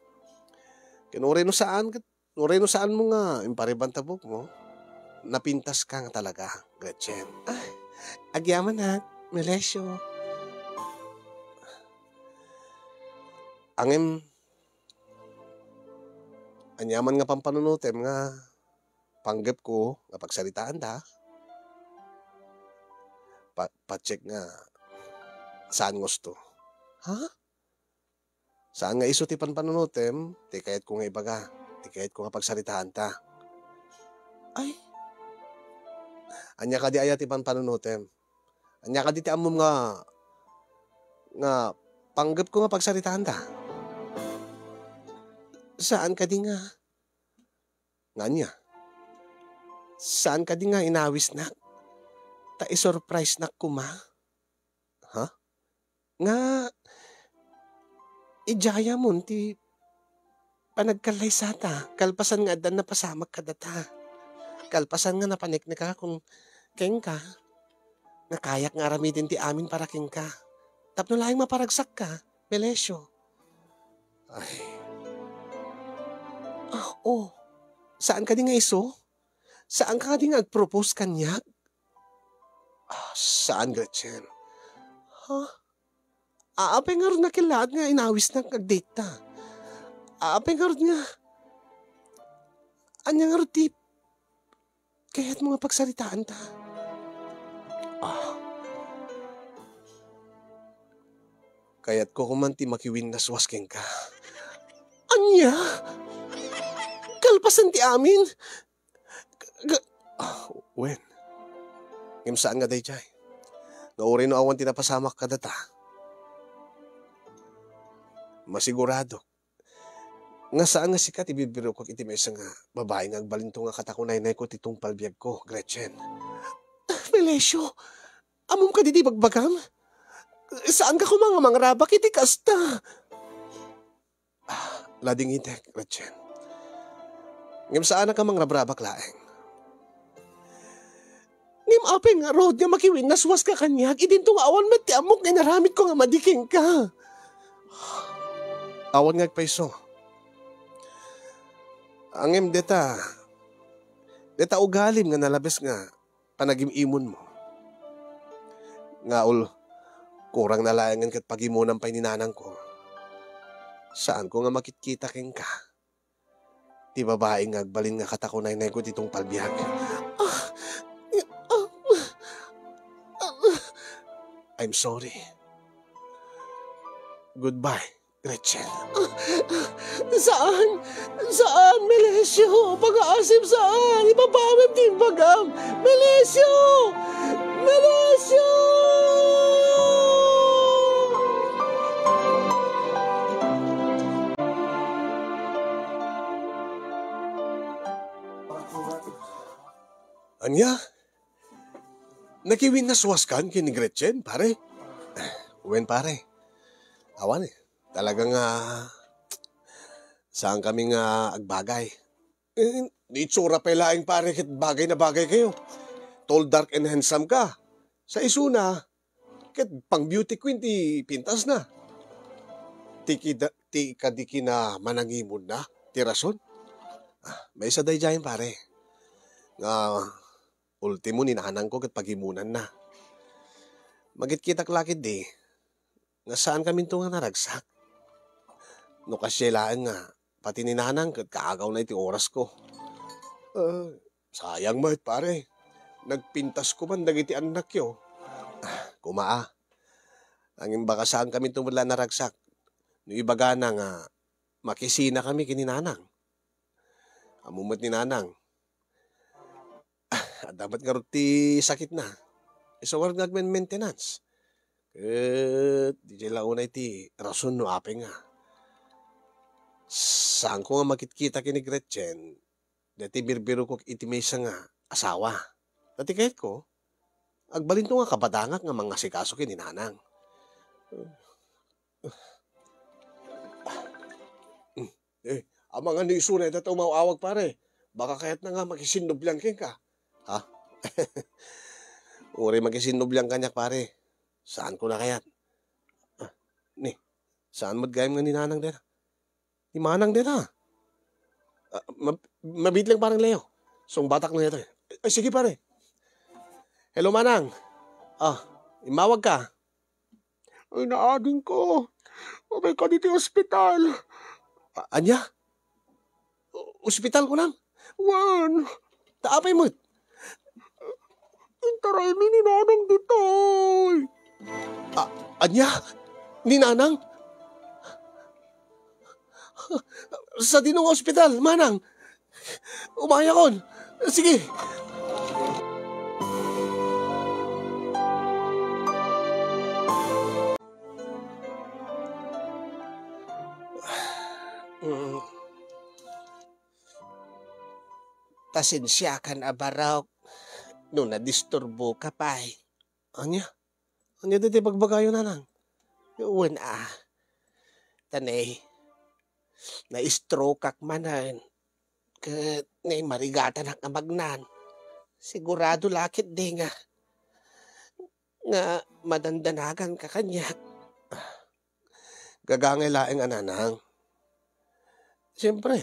ken uray no saan ket, uray no saanmo nga impareband ta buokmo, napintaska nga talaga, Gretchen. Ay, agyamanak, Melesio. Ngem, ania man nga pampanunotem nga panggepko nga pagsaritaanda, pa-, pacheck nga saan nga usto. Ha? Saan nga isu ti panpanunutem, ti kayatko nga ibaga, ti kayatko nga pagsaritaanta. Ay, ania kadi aya ti panpanunutem? Ania kadi ti ammom nga, nga panggepko nga pagsaritaanta? Saan kadi nga, nga ania? Saan kadi nga inawisnak? Ta isurprisenak koma? Ha? Nga, idiayamon ti panagkallaysata, kalpasan nga addan napasamak kadata. Kalpasan nga napaneknekakon kenka, nga kayak nga aramiden ti amin para kenka. Tapno laeng maparagsakka, Melesio. Ay. Ah, oh. Saan kadi nga isu? Saan ka kadi nga agpropose kaniak? Ah, saan, Gretchen. Ha? Apay ngarud nga kellaat nga inawisnak nga agdate ta? Apay ngarud nga, ania ngarud ti kayatmo nga pagsaritaanta? Ah. Kayatko koma ti makiwinnaswas kenka. Ania? Kalpasan ti amin? Ga-, ah, wen. Ngem saan nga daydiay. Nga uray no awan ti napasamak kadata, masiguradok nga saan nga sika ti birbirokak iti maysa nga babai nga agbalinto nga katakunaynayko ti tungpal biagko, Gretchen. Melesio, ammom kadi ti ibagbagam? Saanka koma nga mangrabak iti kasta. Ah, ladingitek, Gretchen. Ngem saanak a mangrabrabak laeng. Ngem apay ngarud nga makiwinnaswaska kaniak, idinto nga awan met ti ammok nga inaramidko nga madi kenka? Awan nga agpayso. Ngem deta, deta ugalim nga nalabes nga panagim-imonmo. Nga ul-, kurang na laengen ket pagimonam pay ni nanangko. Saanko nga makitkita kenka. Ti babai nga agbalin nga katakunaynayko ti tungpal biag. Ah, ah, ah. I'm sorry. Goodbye, Gretchen. Saan? Saan, Melesio? Pagaasip, saan? Ipapawim ti imbagam. Melesio! Melesio! Ania? Nakiwinnaswaskan ken ni Gretchen, pare? Wen, pare. Awan eh. Talaga nga saan kami nga agbagay. Eh, ni itsura pay laeng, pare, ket bagay na bagay kayo. Tall, dark, and handsome ka. Sa isuna, ket pang beauty queen ti pintas na. Ti kida-, ti kadi kina manangimon na, ti rason. Ah, maysa daydiayen, pare. Nga ultimo ni nanangko ket pagimonanna. Magitkitak la ketdi nga saan kaminto nga naragsak. No kasiay laeng nga pati ni nanang ket kaagawna iti orasko. Ah, sayang met, pare. Nagpintas ko man dagiti annakyo. Ah, kuma a. Ngem baka saan kaminto met la naragsak. No ibagana nga makisina kami ken ni nanang. Ammo met ni nanang, adda met ngarud ti sakitna. Isu ngarud nga agmen-maintenance. Ket diay la unay ti rason no apay nga saanko nga makitkita ken ni Gretchen, dayta ti birbirokko iti maysa nga asawa. Ta ti kayatko, agbalinto nga kabadangak nga mangasikaso ken ni nanang. Eh, amangan no isuna dayta umaw-awag, pare. Baka kayatna nga makisinnubliang kenka. Ha? Uray makisinnubliang kaniak, pare. Saanko na kayat? Ah, ni, saan met gayam nga ni nanang dayta? Ni manang dayta? Ah, ma-, mabiit lang, parang Leo. Sungbatak na ito eh. Ay, sige, pare. Hello, manang. Ah, immawag ka. Ay, naadingko. Umay ka ditoy ospital. A-, ania? O-, ospital ko lang? Wen. Ta apay met? Intaraymi ni Nanang ditoy. A-, ania? Ni Nanang? Sadino nga ospital, Manang? Umayakon. Sige. Mm. Pasensiakan a Barok no nadisturboka pay. Ania? Ania daytoy bagbagayo, Nanang? Wen a. Ta ne, na-stroke-ak manen. Ket ne, marigatanak a magnan. Sigurado la ketdi nga, nga madandanaganka kaniak. Gagangay laeng a Nanang. Siempre,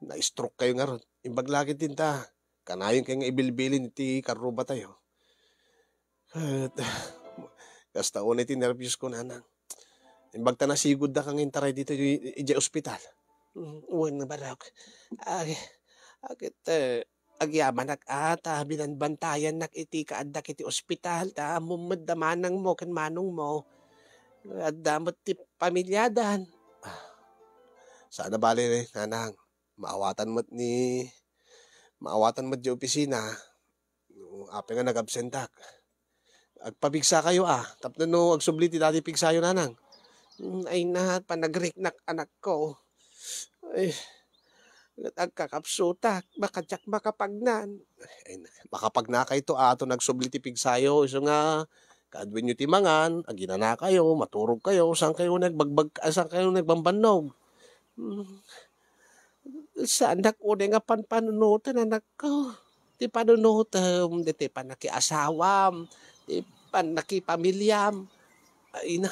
na-stroke kayo ngarud. Imbag la ketdin ta, kanayon kayo nga ibilbilin iti karruba tayo. Ket, kasta unay ti nerbios ko, Nanang. Imbag ta nasigoddaka nga intaray ditoy, idiay ospital. Mm, wen, Barok. Ay, agit, eh, agyamanak a ta binanbantayannak iti kaaddak iti ospital, ta ammom met da manangmo ken manongmo. Adda met ti pamiliadan. Ah, saan a bale, Nanang. Maawatan met ni, maawatan met di opisina. No, apay nga nagabsentak? Agpapigsa kayo, a. Tapno no agsubli ti dati pigsayo, Nanang. Mm, ay na, panagriknak anakko. Ay, agkakapsutak, baka diak makapagnan. Ay na, makapagna kayto, a, to nagsubli ti pigsayo, isu nga, kaadwenyo ti mangan, aginana kayo, maturog kayo, saan kayo nagbagbag-, ah, saan kayo nagbambannog? Mm. Saandak unay nga panpanunoten, anakko. Ti panunotem, ditoy pannakiasawam, ti pannakipamiliam. Ay na,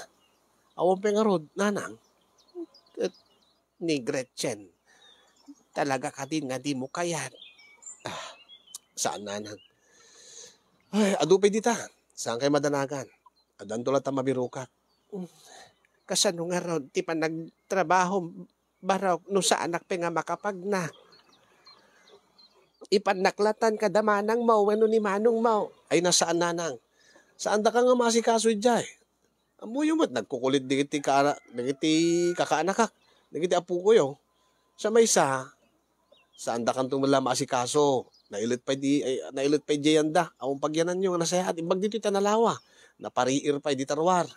awan pay ngarud, Nanang. Ket ni Gretchen, talaga kadin nga dimo kayat? Ah, saan, Nanang. Ay, adu pay dita. Saan kayo madanagan? Addanto latta mabirokak. Kasano ngarud ti panagtrabahom, Barok, no saanak pay nga makapagna? Ipannak latan kada manangmo wenno ni manongmo. Ay, na saan, Nanang. Saandaka nga maasikaso idiay. Ammoyo met, nagkukulit dagiti kaana-, dagiti kakaanakak, dagiti apokoyo. Sa maysa, saandakanto met la maasikaso. Nailet pay di, ay, nailet pay di yanda. Awan pagyananyo nga nasayaat. Imbag ditoy ta nalawa. Napariir pay di taruar.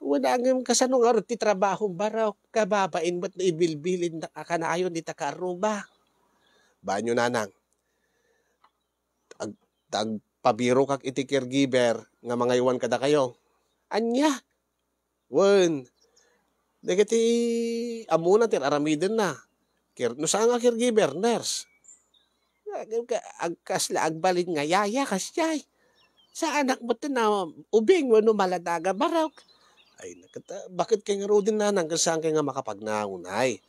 Wen a ngem kasano ngarud ti trabahom, Barok? Kababain met no ibilbilindak a kanayon dita karruba. Banyo, Nanang. Ag-, agpabirokak iti caregiver nga mangaywan kadakayo. Ania? Wen, dagiti ammona ti ar-aramidenna. Care-, no saan nga caregiver, nurse. Ag-, ag-, agkasla agbalin nga yaya, kasdiay. Saanak met ti naubing wenno maladaga, Barok. Ay, naket-, baket kay ngaruden, Nanang, ket saan kay nga makapagna unay?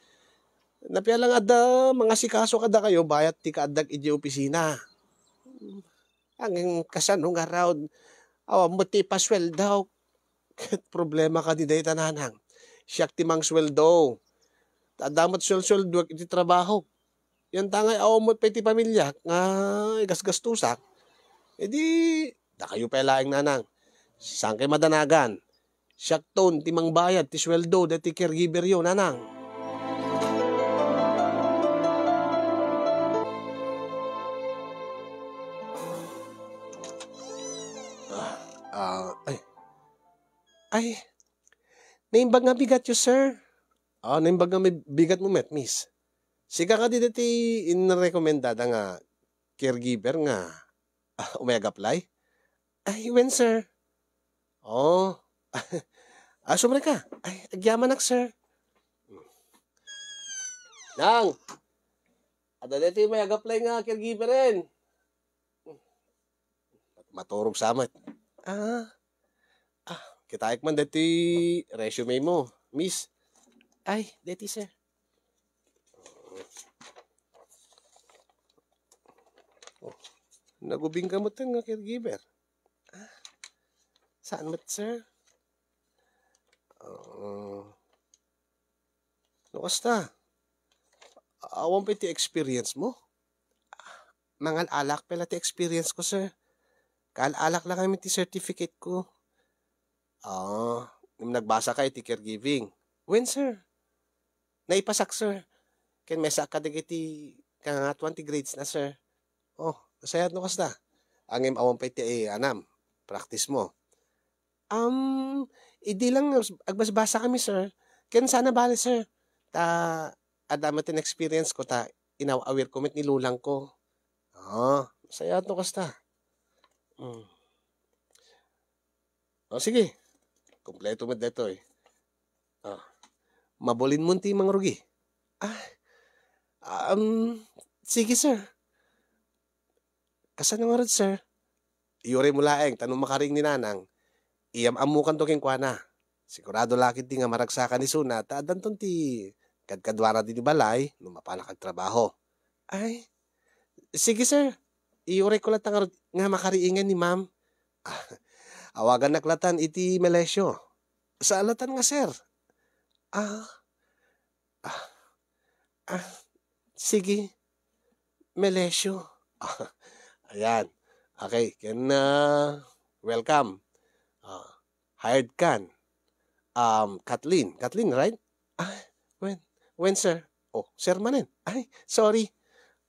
Napia la nga adda mangasikaso kadakayo bayat ti kaaddak idiay opisina. Ngem kasano ngarud? Awan met ti ipasueldok. Ket problema kadi dayta, Nanang. Siak ti mangsueldo. Ta adda met suelsueldoek iti trabahok. Yantangay awan met pay ti pamiliak nga igasgastosak. Idi, dakayo pay laeng, Nanang. Saan kay madanagan? Siakton ti mangbayad ti sueldo daytoy caregiveryo, Nanang. Ah, ah, ay. Ay, naimbag nga bigatyo, sir. Ah, naimbag nga may bigat mo met, miss. Sika kadi daytoy inrekomendada nga caregiver nga, ah, umay ag-apply? Ay, wen, sir. Oh. Ah, sumrek ka. Ay, agyamanak, sir. Nang, adda daytoy may ag-apply nga caregiveren. Maturog sa met. Ah. Ah, kitaek man daytoy resume mo, miss. Ay, daytoy, sir. Oh, nagubing ka met nga caregiver. Ah, saan met, sir? Ah, no, kasta. Awan pay ti experience mo? Mangal-alak pay la ti experience ko, sir. Kaal-alak la ngamin ti certificate ko. Ah, ngem nagbasaka iti caregiving. Wen, sir. Naipasak, sir. Ken maysaak kadagiti kangangatuan ti grades na, sir. Oh, nasayaat no kasta. Ngem awan pay ti, eh, anam, practice mo. Um, idi lang agbasbasa kami, sir. Ken sana bale, sir. Ta, adda met ti experience ko, ta inaw-aware ko met ni lulang ko. Ah, nasayaat no kasta. Mm. O, sige. Kompleto met daytoy. Ah, mabalinmon ti mangrugi. Ah, um, sige, sir. Kasano ngarud, sir? Iyuray mo laeng, ta no makariing ni Nanang, iyam-ammokanto kenkuana. Sigurado la ketdi nga maragsakan isuna, ta addanton ti kadkaduana didi balay no mapanak agtrabaho. Ay, sige, sir. Iyuray ko latta ngarud nga makariingan ni ma'am. Ah, awagannak latan iti Melesio. Saan latan nga sir? Ah, ah, ah, sige. Melesio. Ayan. Okay, ken, ah, welcome. Ah, hired kan. Um, Kathleen. Kathleen, right? Ah, wen. Wen, sir. Oh, sir manen. Ay, sorry.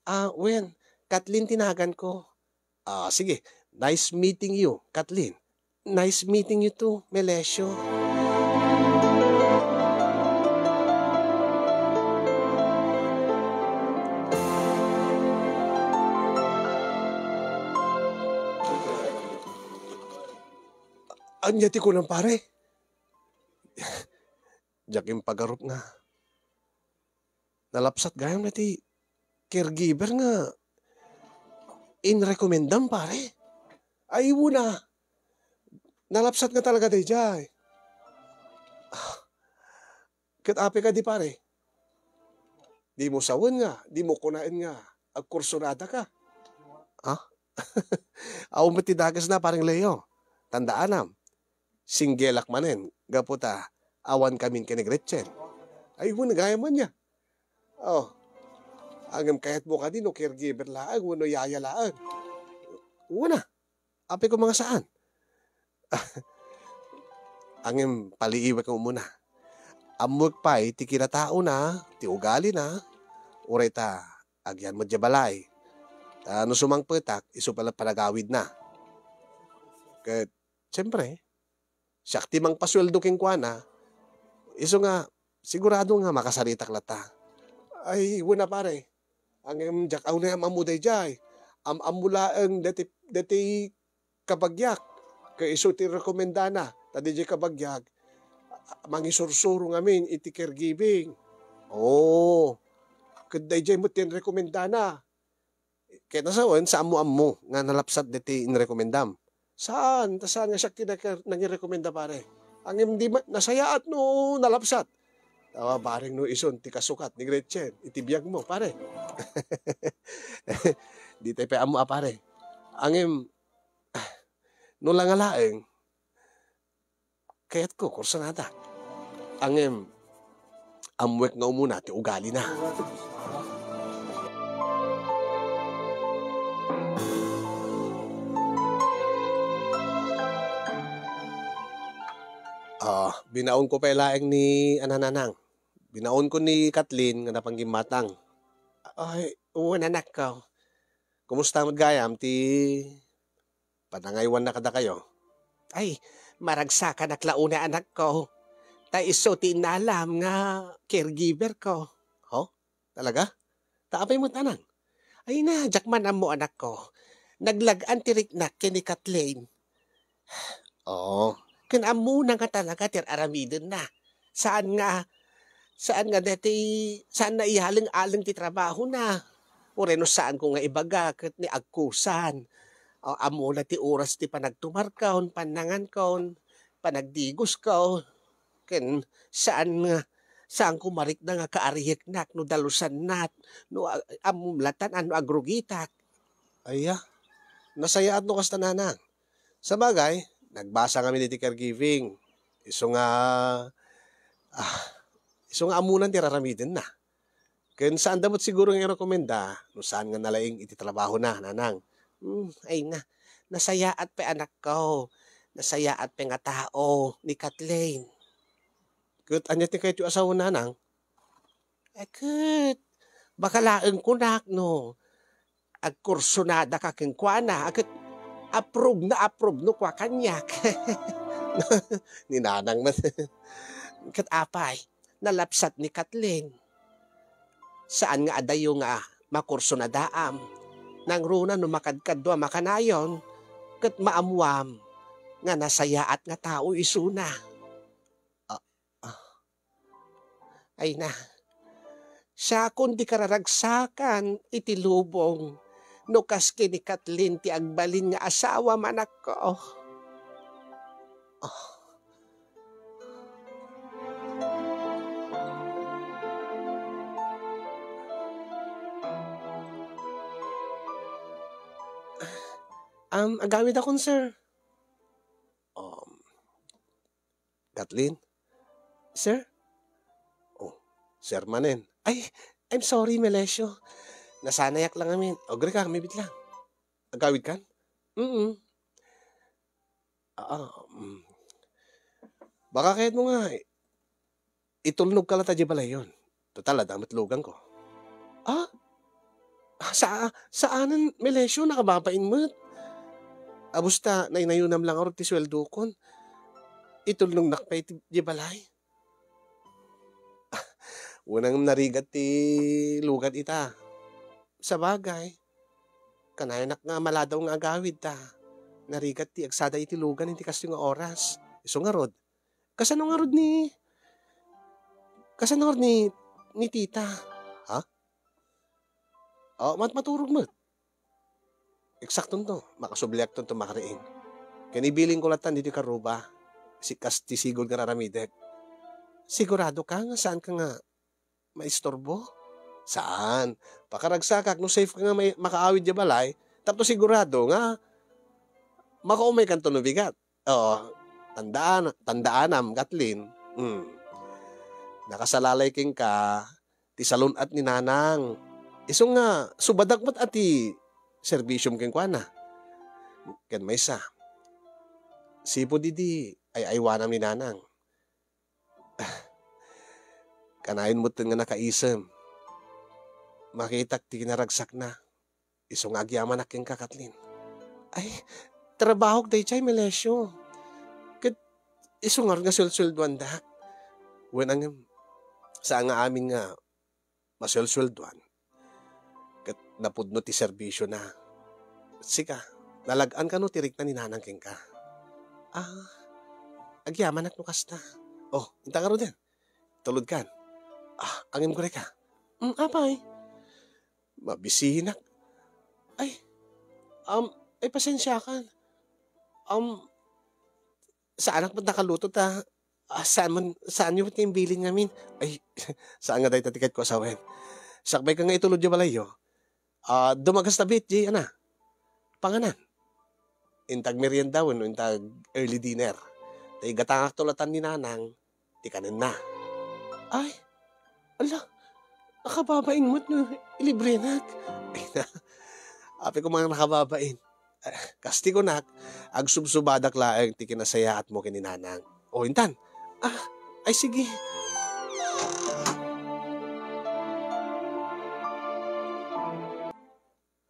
Ah, wen. Kathleen ti nagan ko. Ah, sige. Nice meeting you, Kathleen. Nice meeting you too, Melesio. Ania ti kunam, pare? Diak impagarup nga nalapsat gayam daytoy caregiver nga inrekomendam, pare. Ay, wen a. Nalapsat nga talaga daydiay. Ah, ket apay kadi, pare? Dimo sawen nga, dimo kunaen nga agkursunada ka. Ha? Awan met ti dakesna, pareng Leo. Tandaanam, singgelak manen, gapu ta awan kamin ken ni Gretchen. Ay, wen, gayam ania. Oh. Ngem kayatmo kadi no caregiver laeng wenno yaya laeng? Wen a. Apay koma nga saan? Ngem paliiwek nga umuna. Ammoek pay ti kinataona, ti ugalina, uray ta agyan met diay balay. Ta no sumangpetak, isu pay la panagawidna. Ket, siempre, siak ti mangpasueldo kenkuana, isu nga sigurado nga makasaritak latta. Ay, wen a, pare. Ngem diak unay am-ammo daydiay. Am-ammo laeng daytoy, daytoy kabagiak. Ket isu ti rekomendana. Ta daydiay kabagiak, mangisursuro ngamin iti caregiving. Oo. Ket daydiay met ti rekomendana. Ket nasawen, saanmo ammo nga nalapsat daytoy inrekomendam? Saan, ta saan nga siak ti naka-, nangirekomenda, pare. Ngem di ma-, nasayaat no nalapsat. Awa, bareng no isun ti kasukat ni Gretchen iti biagmo, pare. Ditay pay ammo a, pare. Ngem, no la nga laeng, kayatko kursunada. Ngem, ammoek nga umuna ti ugalina. Ah, binaonko pay laeng ni Anananang. Binaonko ni Kathleen nga napanggimmatang. Ay, wen, anakko. Kumusta met gayam ti panangaywanna kadakayo? Ay, maragsakanak la unay, anakko. Ta isu ti innalam nga caregiver ko. Ho? Talaga? Ta apay met, Anang? Ay na, diak man ammo, anakko. Naglag-an ti riknak ken ni Kathleen. Oo. Ken ammona nga talaga ti ar-aramidenna. Saan nga, saan nga deti, saan nga iyaleng-aleng ti trabahona. Uray no saanko nga ibaga ket ni agkusan. O, ammona ti oras ti panagtumarkon, pannangankon, panagdigoskon. Ken saan nga, saanko marikna nga kaariyeknak no dalusanna, no a-, ammom latan a no agrugitak. Aya, nasayaat no kasta, Nanang. Sabagay, nagbasa ngamin iti caregiving. Isu nga, ah, isu nga ammonan ti raramidenna. Ken saanda met siguro nga irekomenda no saan nga nalaing iti trabahona, Nanang. Hmm, ay na. Nasayaat pay, anakko. Nasayaat pay nga tao ni Kathleen. Ket ania ti kayatyo a sao, nanang? Ay, ket, baka laeng kunak no agkursunada ka kenkuana, a ket approve na approve no kua kaniak. Ni nanang met. Ket apay, nalapsat ni Kathleen. Saan nga adayo nga makursunadaam. Nangruna no makadkadua makanayon, ket maammuam nga nasayaat nga tao isuna. Ah, ah. Ay na, siakon di kararagsakan iti lubong no kas ken ni Kathleen ti agbalin nga asawa, manakko. Ah. Um, agawid akon, sir. Um, Kathleen? Sir? Oh, sir manen. Ay, I'm sorry, Melesio. Nasanayak lang amin. Agrika, mibit lang. Agawid kan? Mm. Ah, mm. Baka kayat mo nga, itulnog ka la ta di balayon. Total, adda met luganko. Ah? Sa-, saanen, Melesio, nakababain met. Abus ta, naynayonam lang ngarud ti sueldokon. Itulnognak pay ti, di balay. Unang narigat ti lugan ita. Sabagay, kanayonak nga maladaw nga agawid ta. Narigat ti agsada iti lugan iti kastoy nga oras. Isu ngarud, kasano ngarud ni, kasano ngarud ni, ni tita? Ha? Oh, mat-, maturog met. Eksaktonto, makasubliaktonto makariing. Ken ibilinko lattan ditoy karruba, si-, kas ti sigud nga raramidek. Sigurado ka nga saan ka nga maisturbo? Saan. Pakaragsakak no safe ka nga may-, makaawid diay balay, tapno sigurado nga makaumay kanto no bigat. Oo, tandaan, tandaanam, Kathleen. Hmm. Nakasalalay kenka ti salun-at ni Nanang. Isu nga, subadak met a ti serbisiom kenkuana. Ken maysa, sipud idi ay-aywanam ni Nanang. Kanayon metten nga nakaisem. Makitak ti kinaragsakna. Isu nga agyamanak kenka, Kathleen. Ay, trabahok daydiay, Melesio. Ket isu ngarud nga suelsueldoandak. Wen, ngem, saan nga amin nga masuelsueldoan. Ket napudno ti serbisiona. Sika, nalag-an kano ti rikna ni Nanang kenka? Ah, agyamanak no kasta. Oh, inta ngaruden. Tulodkan. Ah, ngem kureka. Mm, apay? Mabisinak. Ay, um, ay, pasensiakan. Um, saanak met nakaluto ta, ah, saan man, saanyo met nga imbilin ngamin? Ay, saan nga dayta ti kayatko a sawen. Sakbay ka nga itulod diay balayyo. Ah, dumagas ta bit, di, ana, panganan. Intag merienda wenno intag early dinner. Ta igatangakto latan ni Nanang ti kanenna. Ay, ala, nakababain met no ilibrenak. Ay na, apay koma nga nakababain. Ah, kas ti kunak, agsubsubadak laeng ti kinasayaatmo ken ni Nanang. O, intan. Ah, ay sige.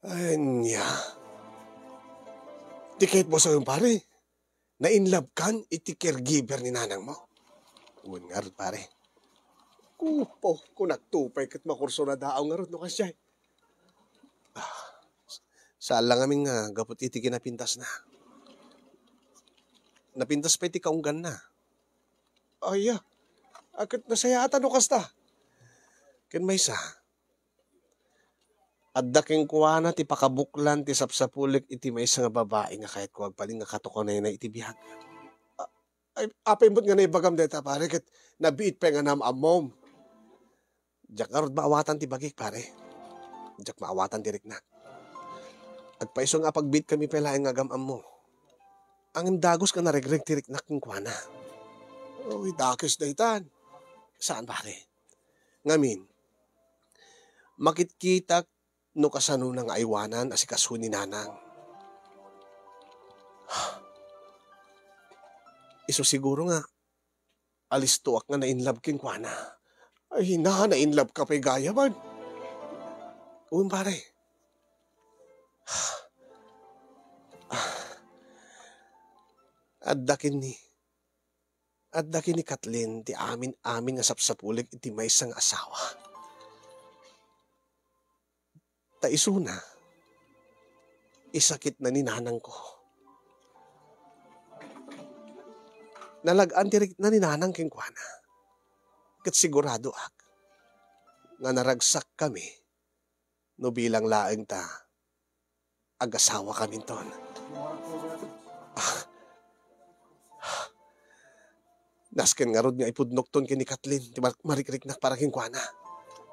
Ania? Ti kayatmo a sawen, pare? Na-inlove kan iti caregiver ni Nanangmo? Wen ngarud, pare. Kupo, kunakto pay ket makursunadaaw ngarud no kasdiay. Ah, saan la ngamin nga gapu iti kinapintasna. Napintas pay ti kaungganna. Aya, a ket nasayaatan no kasta. Ken maysa, adda kenkuana ti pakabuklan ti sapsapulik iti maysa nga babai nga kayatko agbalin nga katukanayna iti biag. A-, ay, apay met nga naibagam dayta, pare, ket nabiit pay nga naam-ammom. Diak ngarud maawatan ti bagik, pare. Diak maawatan ti riknak. Agpayso nga apagbiitkami pay laeng nga agam-ammo. Ngem dagus nga naregreg ti riknak kenkuana. Uy, dakes daytan. Saan, pare? Ngamin, makitkitak no kasanona nga aywanan a sikaso ni Nanang. Isu siguro nga alistoak nga na-in love kenkuana. Ay, na, na-in love ka pay gayamen. Wen, pare. Adda ken ni, adda ken ni Kathleen ti amin-amin nga sapsapulik iti maysa nga asawa. Ta isuna, isakitna ni nanangko. Nalag-an ti rikna ni nanang kenkuana. Ket siguradoak nga naragsakkami no bilang laeng ta agasawakaminton. Ah. Nasken ngarud nga ipudnokton ken ni Kathleen ti mar-, marikriknak para kenkuana.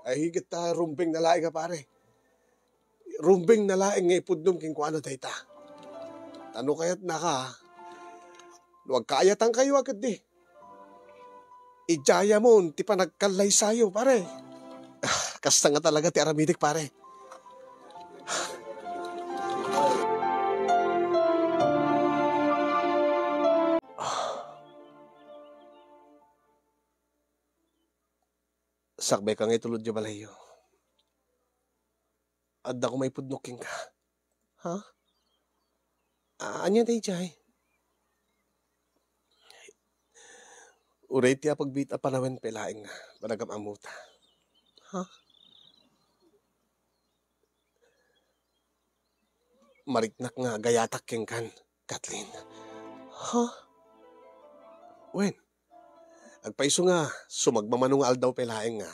Ay, ket ta rumbengna laeng a pare. Rumbengna laeng nga ipudnom kenkuana dayta. Ta no kayatnaka, no agkaayatankayo a ketdi, idiayamon ti panagkallaysayo, pare. Ah, kasta nga talaga ti aramidek, pare. Sakbayka nga itulod idiay balayyo. Adda koma ipudnok kenka. Ha? A-, ania daydiay? Uray ti apagbiit a panawen pay laeng nga panagam-ammota. Ha? Mariknak nga agayatak kenkan, Kathleen. Ha? Wen, agpayso nga sumagmamano nga aldaw pay laeng nga,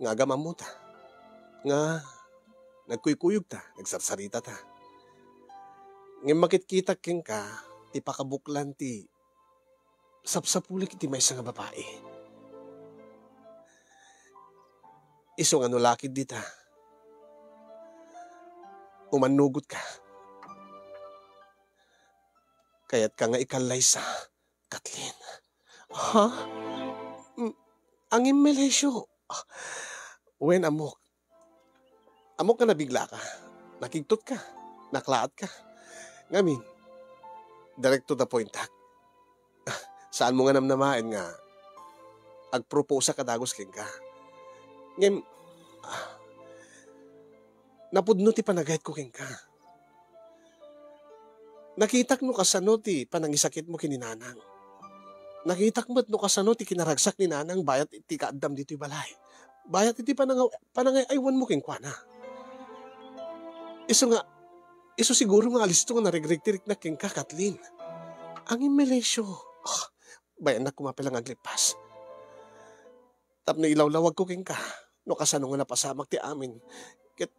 nga agam-ammota. Nga nagkuykuyogta, nagsarsarita ta. Ngem makitkitak kenka ti pakabuklan ti sapsapulik iti maysa nga babai. Isu nga no lakid dita, umannugotka. Kayatka nga ikallaysa, Kathleen. Ha? Mm, angin, Melesio. Ah, wen, ammok. Ammok nga nabiglaka. Nakigtotka. Naklaatka. Ngamin, direct to the point, ha? Saanmo nga namnamaen nga agproposeak a dagus kenka. Ngem, ah, napudno ti panagayatko kenka. Nakitak no kasano ti panangisakitmo ken ni nanang. Nakitak met no kasano ti kinaragsak ni nanang bayat iti kaaddam ditoy balay. Bayat iti panangaw-, panangay-aywanmo kenkuana. Isu nga, isu siguro nga alisto nga narigrig ti rikna kenka, Kathleen. Angin, Melesio. Ah, bayannak koma pay la nga aglippas. Tapno ilawlawagko kenka no kasano nga napasamak ti amin. Ket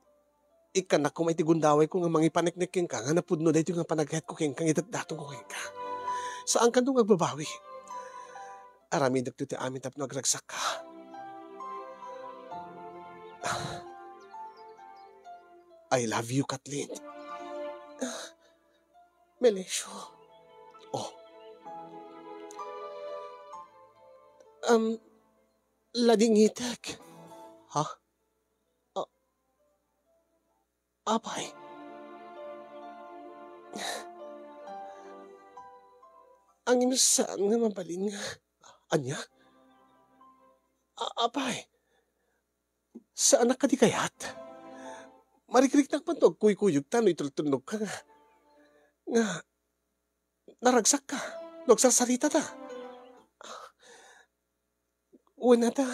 ikkannak koma iti gundawayko nga mangipaneknek kenka nga napudno daytoy nga panagayatko kenka nga idatdatonko kenka. Saanka no nga agbabawi. Aramidek ti amin tapno agragsakka. I love you, Kathleen. Melesio. Oh. Um, ladingitek. Ha? A-, apay. Angin, saan nga mabalin nga. Ania? A-, apay. Saanak kadi kayat? Marikriknak man to agkuykuyogta no itultulnogka nga, nga naragsakka no agsarsarita ta. Wen, adda.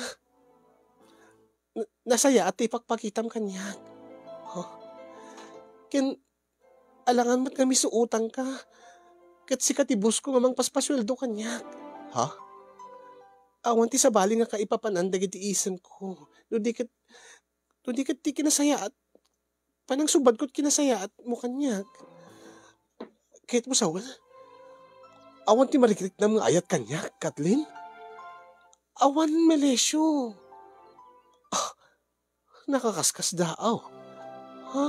Na-, nasayaat ti ipakpakitam kaniak. Huh? Ken alangan met nga misuotangka. Ket sika ti boss ko nga mangpaspasueldo kaniak. Ha? Awan ti sabali nga kaipapanan dagiti isenko. No di ket, no di ket ti kinasayaat, panangsubadko ti kinasayaatmo kaniak. Kayatmo sawen? Awan ti marikriknam nga ayat kaniak, Kathleen? Awan, Melesio. Ah, nakakaskasdaaw. Ha?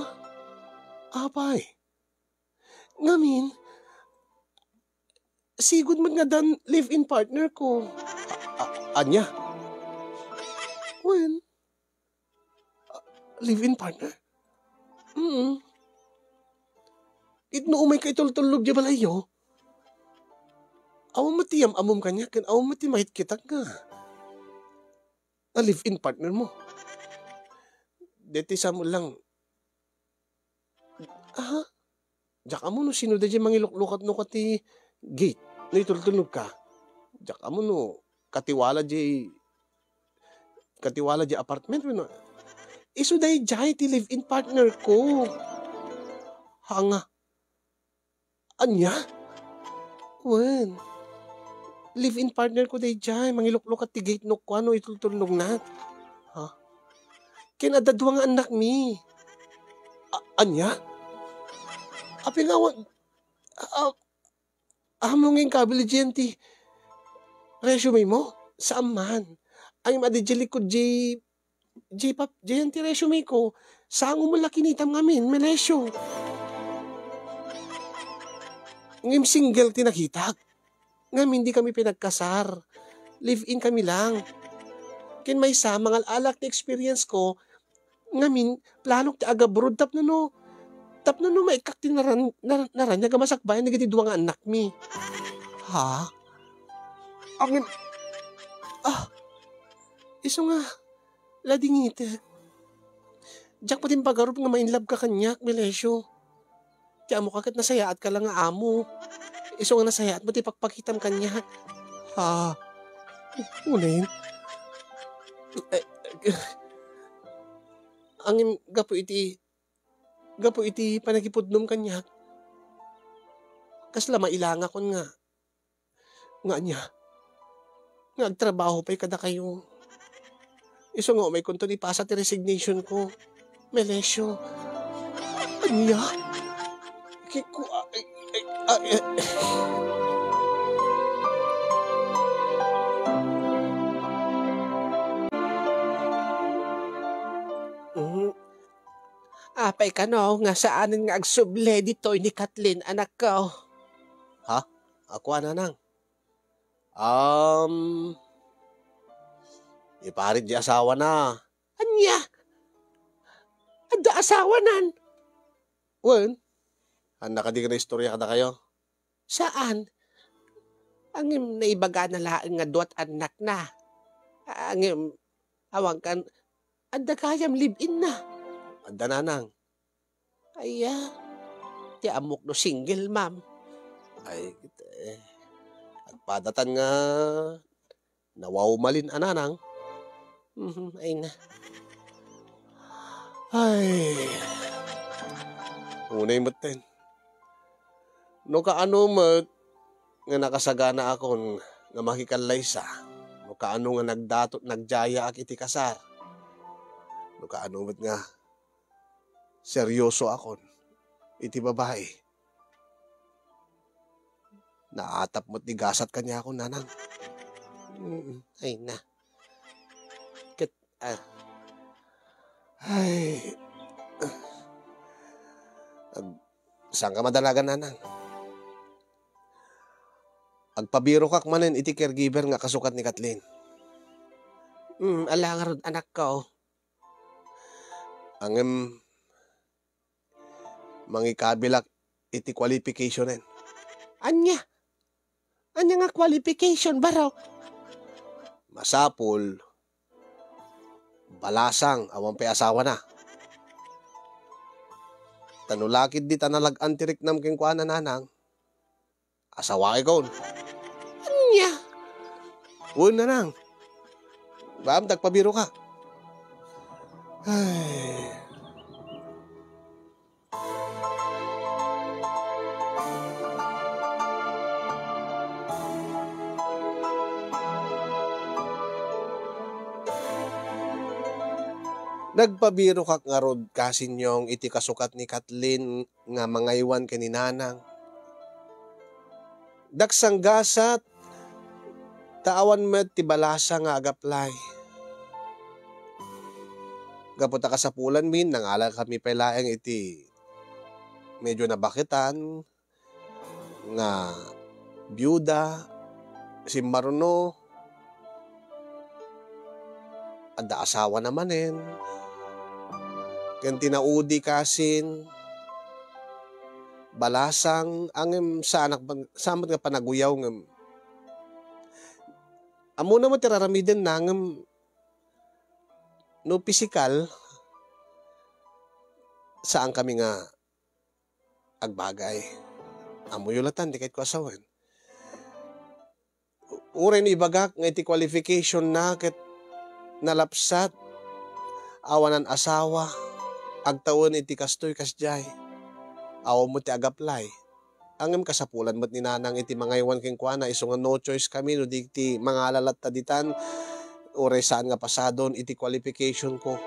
Apay. Ngamin, sigud met nga addan live-in partner ko. A-, ania? Wen. A, live-in partner? Mm. Ket no umayka itultullog diay balayyo, awan met ti yam-ammom kaniak, ken awan met ti makitkitak nga, nga live-in partner mo. Deti sa mo lang, aha? Diak ammo no sino daydiay mangiluklukat no kati gate, no itultullogka. Diak ammo no katiwala diay, katiwala diay apartment wenno. Isu daydiay ti live-in partner ko. Ha nga. Ania? Wen. Live-in partner ko daydiay, mangiluklukat ti gate no kuano itultullogna. Ha? Ken adda dua nga annakmi. A-, ania? Apay nga awan, a-, a-, ammo nga inkabil diay ti resume mo? Saan man. Ay, madi diay likod diay, diay pap-, diay ti resume ko. Sango mo la kinitam ngamin, Melesio. Ngem single ti nakitak. Ngem dikami pinagkasar. Live-in kami lang. Ken maysa, mangal-alak ti experience ko, ngamin, planok ti agabroad tapno no, tapno no maikkak ti naran-, nar-, naraniag a masakbayan dagiti dua nga annakmi. Ha? Amin, ah, isu nga, ladingitek. Diak pati impagarup nga ma-inlove ka kaniak, Melesio. Ti ammoka ket nasayaatka la nga amo. Isu nga nasayaat mo ti pakpakitam kaniak. Ha? Unen? Eh, eh, angin gapu iti, gapu iti panagipudnom kaniak. Kasla mailangakon nga Nga ania? Nga agtrabaho pay kadakayo. Isu nga umaykonton ipasa ti resignation ko. Melesio. Ania? Kiko, ay, ay, ay, ay. Mhm. Apay kano nga saanen nga agsubli ditoy ni Kathleen, anakko? Ha? Ako, nanang? Um, iparit di asawana. Ania? Adda asawanan? Wen, annak kadi nga naistorya kadakayo? Saan? Ngem naibagana laeng nga duat annakna. Ngem, awan kan, adda gayam live-in na. Adda, nanang. Aya, ti ammok no single, ma'am. Ay, eh, agpadatan nga nawawmalin a nanang. Mhm, ay na. Ay, unay metten. No kaano met nga nakasaganaakon nga makikallaysa, no kaano nga nagdato-, nagdiayaak iti kasar, no kaano met nga seryosoakon iti babai. Naatap met ti gasat kaniakon, nanang. Mm, ay na. Ket, ah, ay, ag-, saanka madanagan, nanang? Agpabirokak manen iti caregiver nga kasukat ni Kathleen. Mm, ala ngarud, anakko. Ngem, mangikabilak iti qualificationen. Ania? Ania nga qualification, baro? Masapul, balasang, awan pay asawana. Ta no lakid di ta nalag-an ti riknam kenkuana, nanang, asawaikon. Ania? Wen, nanang. Baam ta agpabirokak. Ay. Nagpabirokak ngarud, kasinyong, iti kasukat ni Kathleen nga mangaywan ken ni nanang. Daksang gasat, ta awan met ti balasa nga agaplay. Gapu ta kasapulanmi, nangalakami pay laeng iti medyo nabaketan nga biuda, simmaruno, adda asawana manen, ken ti naudi kasin, balasang, ngem saanak ban-, saan met nga panaguyaw ngem ammona met ti raramidenna ngem no pisikal, saan kami nga agbagay. Ammoyo latta ti kayatko a sawen. Uray no ibagak nga iti qualification na ket nalapsat, awanan asawa, agtawen iti kastoy kasdiay. Awan met ti agaplay. Ngem kasapulan met ni Nanang iti mangaywan kenkuana, isu nga no choice kami no di ti mangala latta ditan, uray saan nga pasadon iti qualification ko.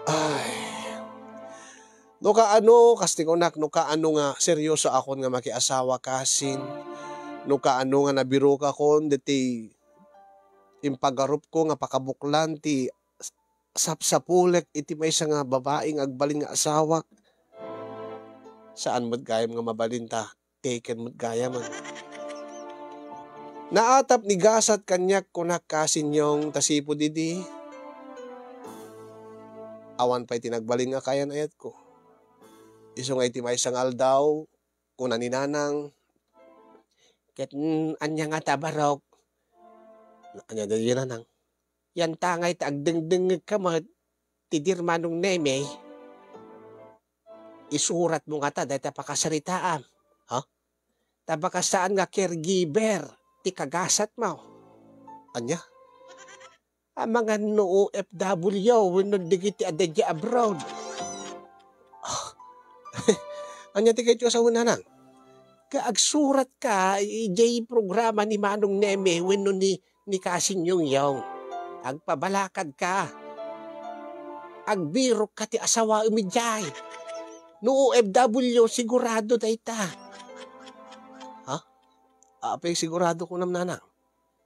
Ay. No kaano, kas ti kunak, no kaano nga seryoso akon nga makiasawa kasin, no kaano nga nabirokakon deti impagarupko nga pakabuklan ti sapsapulek iti maysa nga babai nga agbalin nga asawak. Saan met gayam nga mabalin ta taken met gayamen. Naatap ni gasat kaniak, kunak, kasin Yong, ta sipud idi, awan pay ti nagbalin nga kayan-ayatko. Isu nga iti maysa nga aldaw, kuna ni Nanang, ket, mm, ania ngata, barok? Ania daydi, Nanang? Yantangay ta agdengdengngegka met ti di Manong Neme, isuratmo ngata dayta pakasaritaam, ha? Ta baka saan nga caregiver ti kagasatmo. Ania? Amangan no O F W wenno dagiti adda idiay abroad. Ah, ania ti kayatyo a sawen, Nanang? Ka agsuratka idiay programa ni Manong Neme wenno ni, ni Kasin Yongyong. Agpabalakadka. Agbirokka ti asawaem idiay. No O F W, sigurado dayta. Ha? Apay sigurado kunam, Nanang?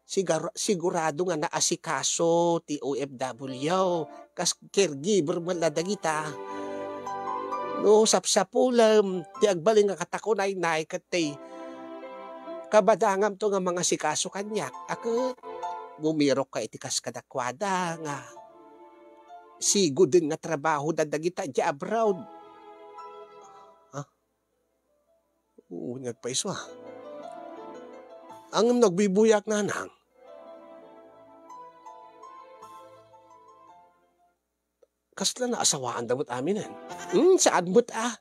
Sigar-, sigurado nga naasikaso ti O F W, kas caregiver met la dagita. No sapsapulem ti agbalin nga katakunaynay ket ti kabadangamto nga mangasikaso kaniak, a ket bumirokka iti kas kadakuada nga sigoden nga trabahoda dagita idiay abroad. Ha? Oo, nagpaiso, ah. Ngem nagbuybuyag, Nanang. Kasla naasawaanda met aminen? Hmm, saan met, ah.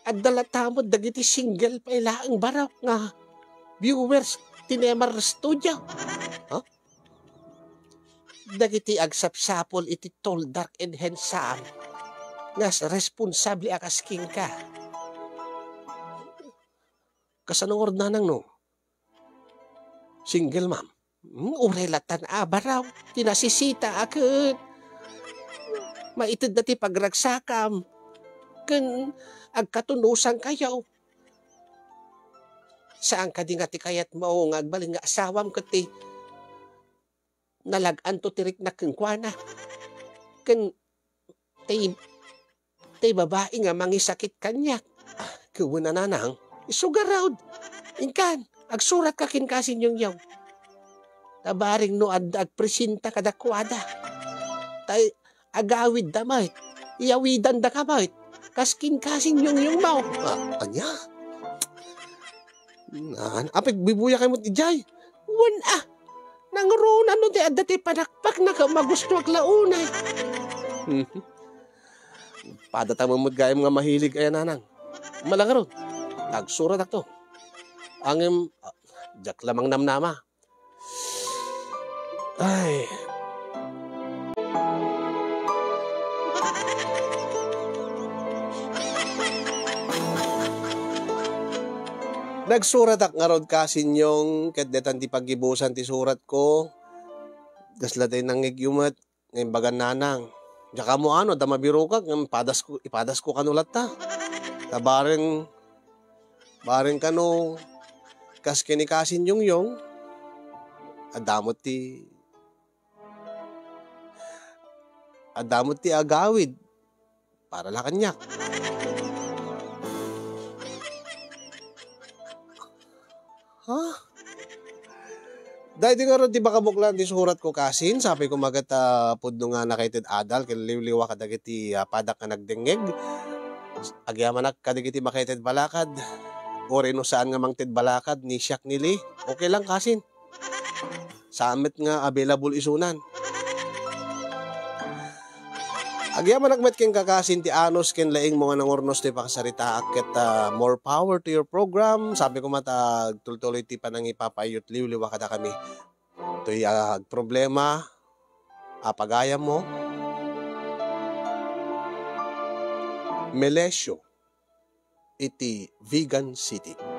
Adda latta met dagiti single pay laeng barok nga viewers ti Nemar Studio. Ha? Dagiti agsapsapul iti Tall, Dark, and Handsome nga responsable a kas kenka. Kasano ngarud, Nanang, no? Single, ma'am? Hmm, uray lattan a barok ti nasisita a ket maitedda ti pagragsakam ken agkatunosankayo. Saan kadi nga ti kayatmo nga agbalin nga asawam ket ti nalag-anto ti riknak kenkuana? Ken ti, ti babai nga mangisakit kaniak? Ah, ket wen a, Nanang, isu ngarud. Inkan, agsuratka kenka, Sinyong Yong. Ta bareng no adda agpresenta kadakuada. Ta agawidda met, iyawidandaka met, kas kenka, Sinyong Yong mo. Ah, ania? Nan, apay, buybuyakay met idiay? Wen a, nangruna no ti adda ti panakpakna ket magustoak la unay. Mhm. Padatamen met gayam nga mahilig aya, Nanang. Mala ngarud, agsuratakto. Ngem, ah, diak la mangnamnama. Ay. Nagsuratak ngarud, Kasinyong, ket detan ti paggibusan ti suratko. Kasla tay nangngegyo met nga imbagan Nanang. Diak ammo no adda mabirokak ngem ipadasko, ipadasko kano latta. Ta bareng, bareng kano kas ken ni Kasin Yongyong, adda met ti, adda met ti agawid para la kaniak. Ha? Daytoy ngarud ti pakabuklan ti surat ko, kasin. Sapay koma ket, ah, pudno nga nakaited adal ken liwliwa kadagiti, ah, padak nga nagdengngeg. Agyamanak kadagiti makaited balakad. Uray no saan nga mangted balakad, ni siak ni Lee. Okay lang, kasin. Saan met nga available isunan. Agyamanak met kenka, kasin, ti anus ken laingmo nga nangurnos ti pakasaritaak ket, ah, more power to your program. Sapay koma ta agtultuloy ti panangipapaayo't liwliwa kadakami. Toy, ah, agproblema, apagayammo, Melesio iti Vigan City.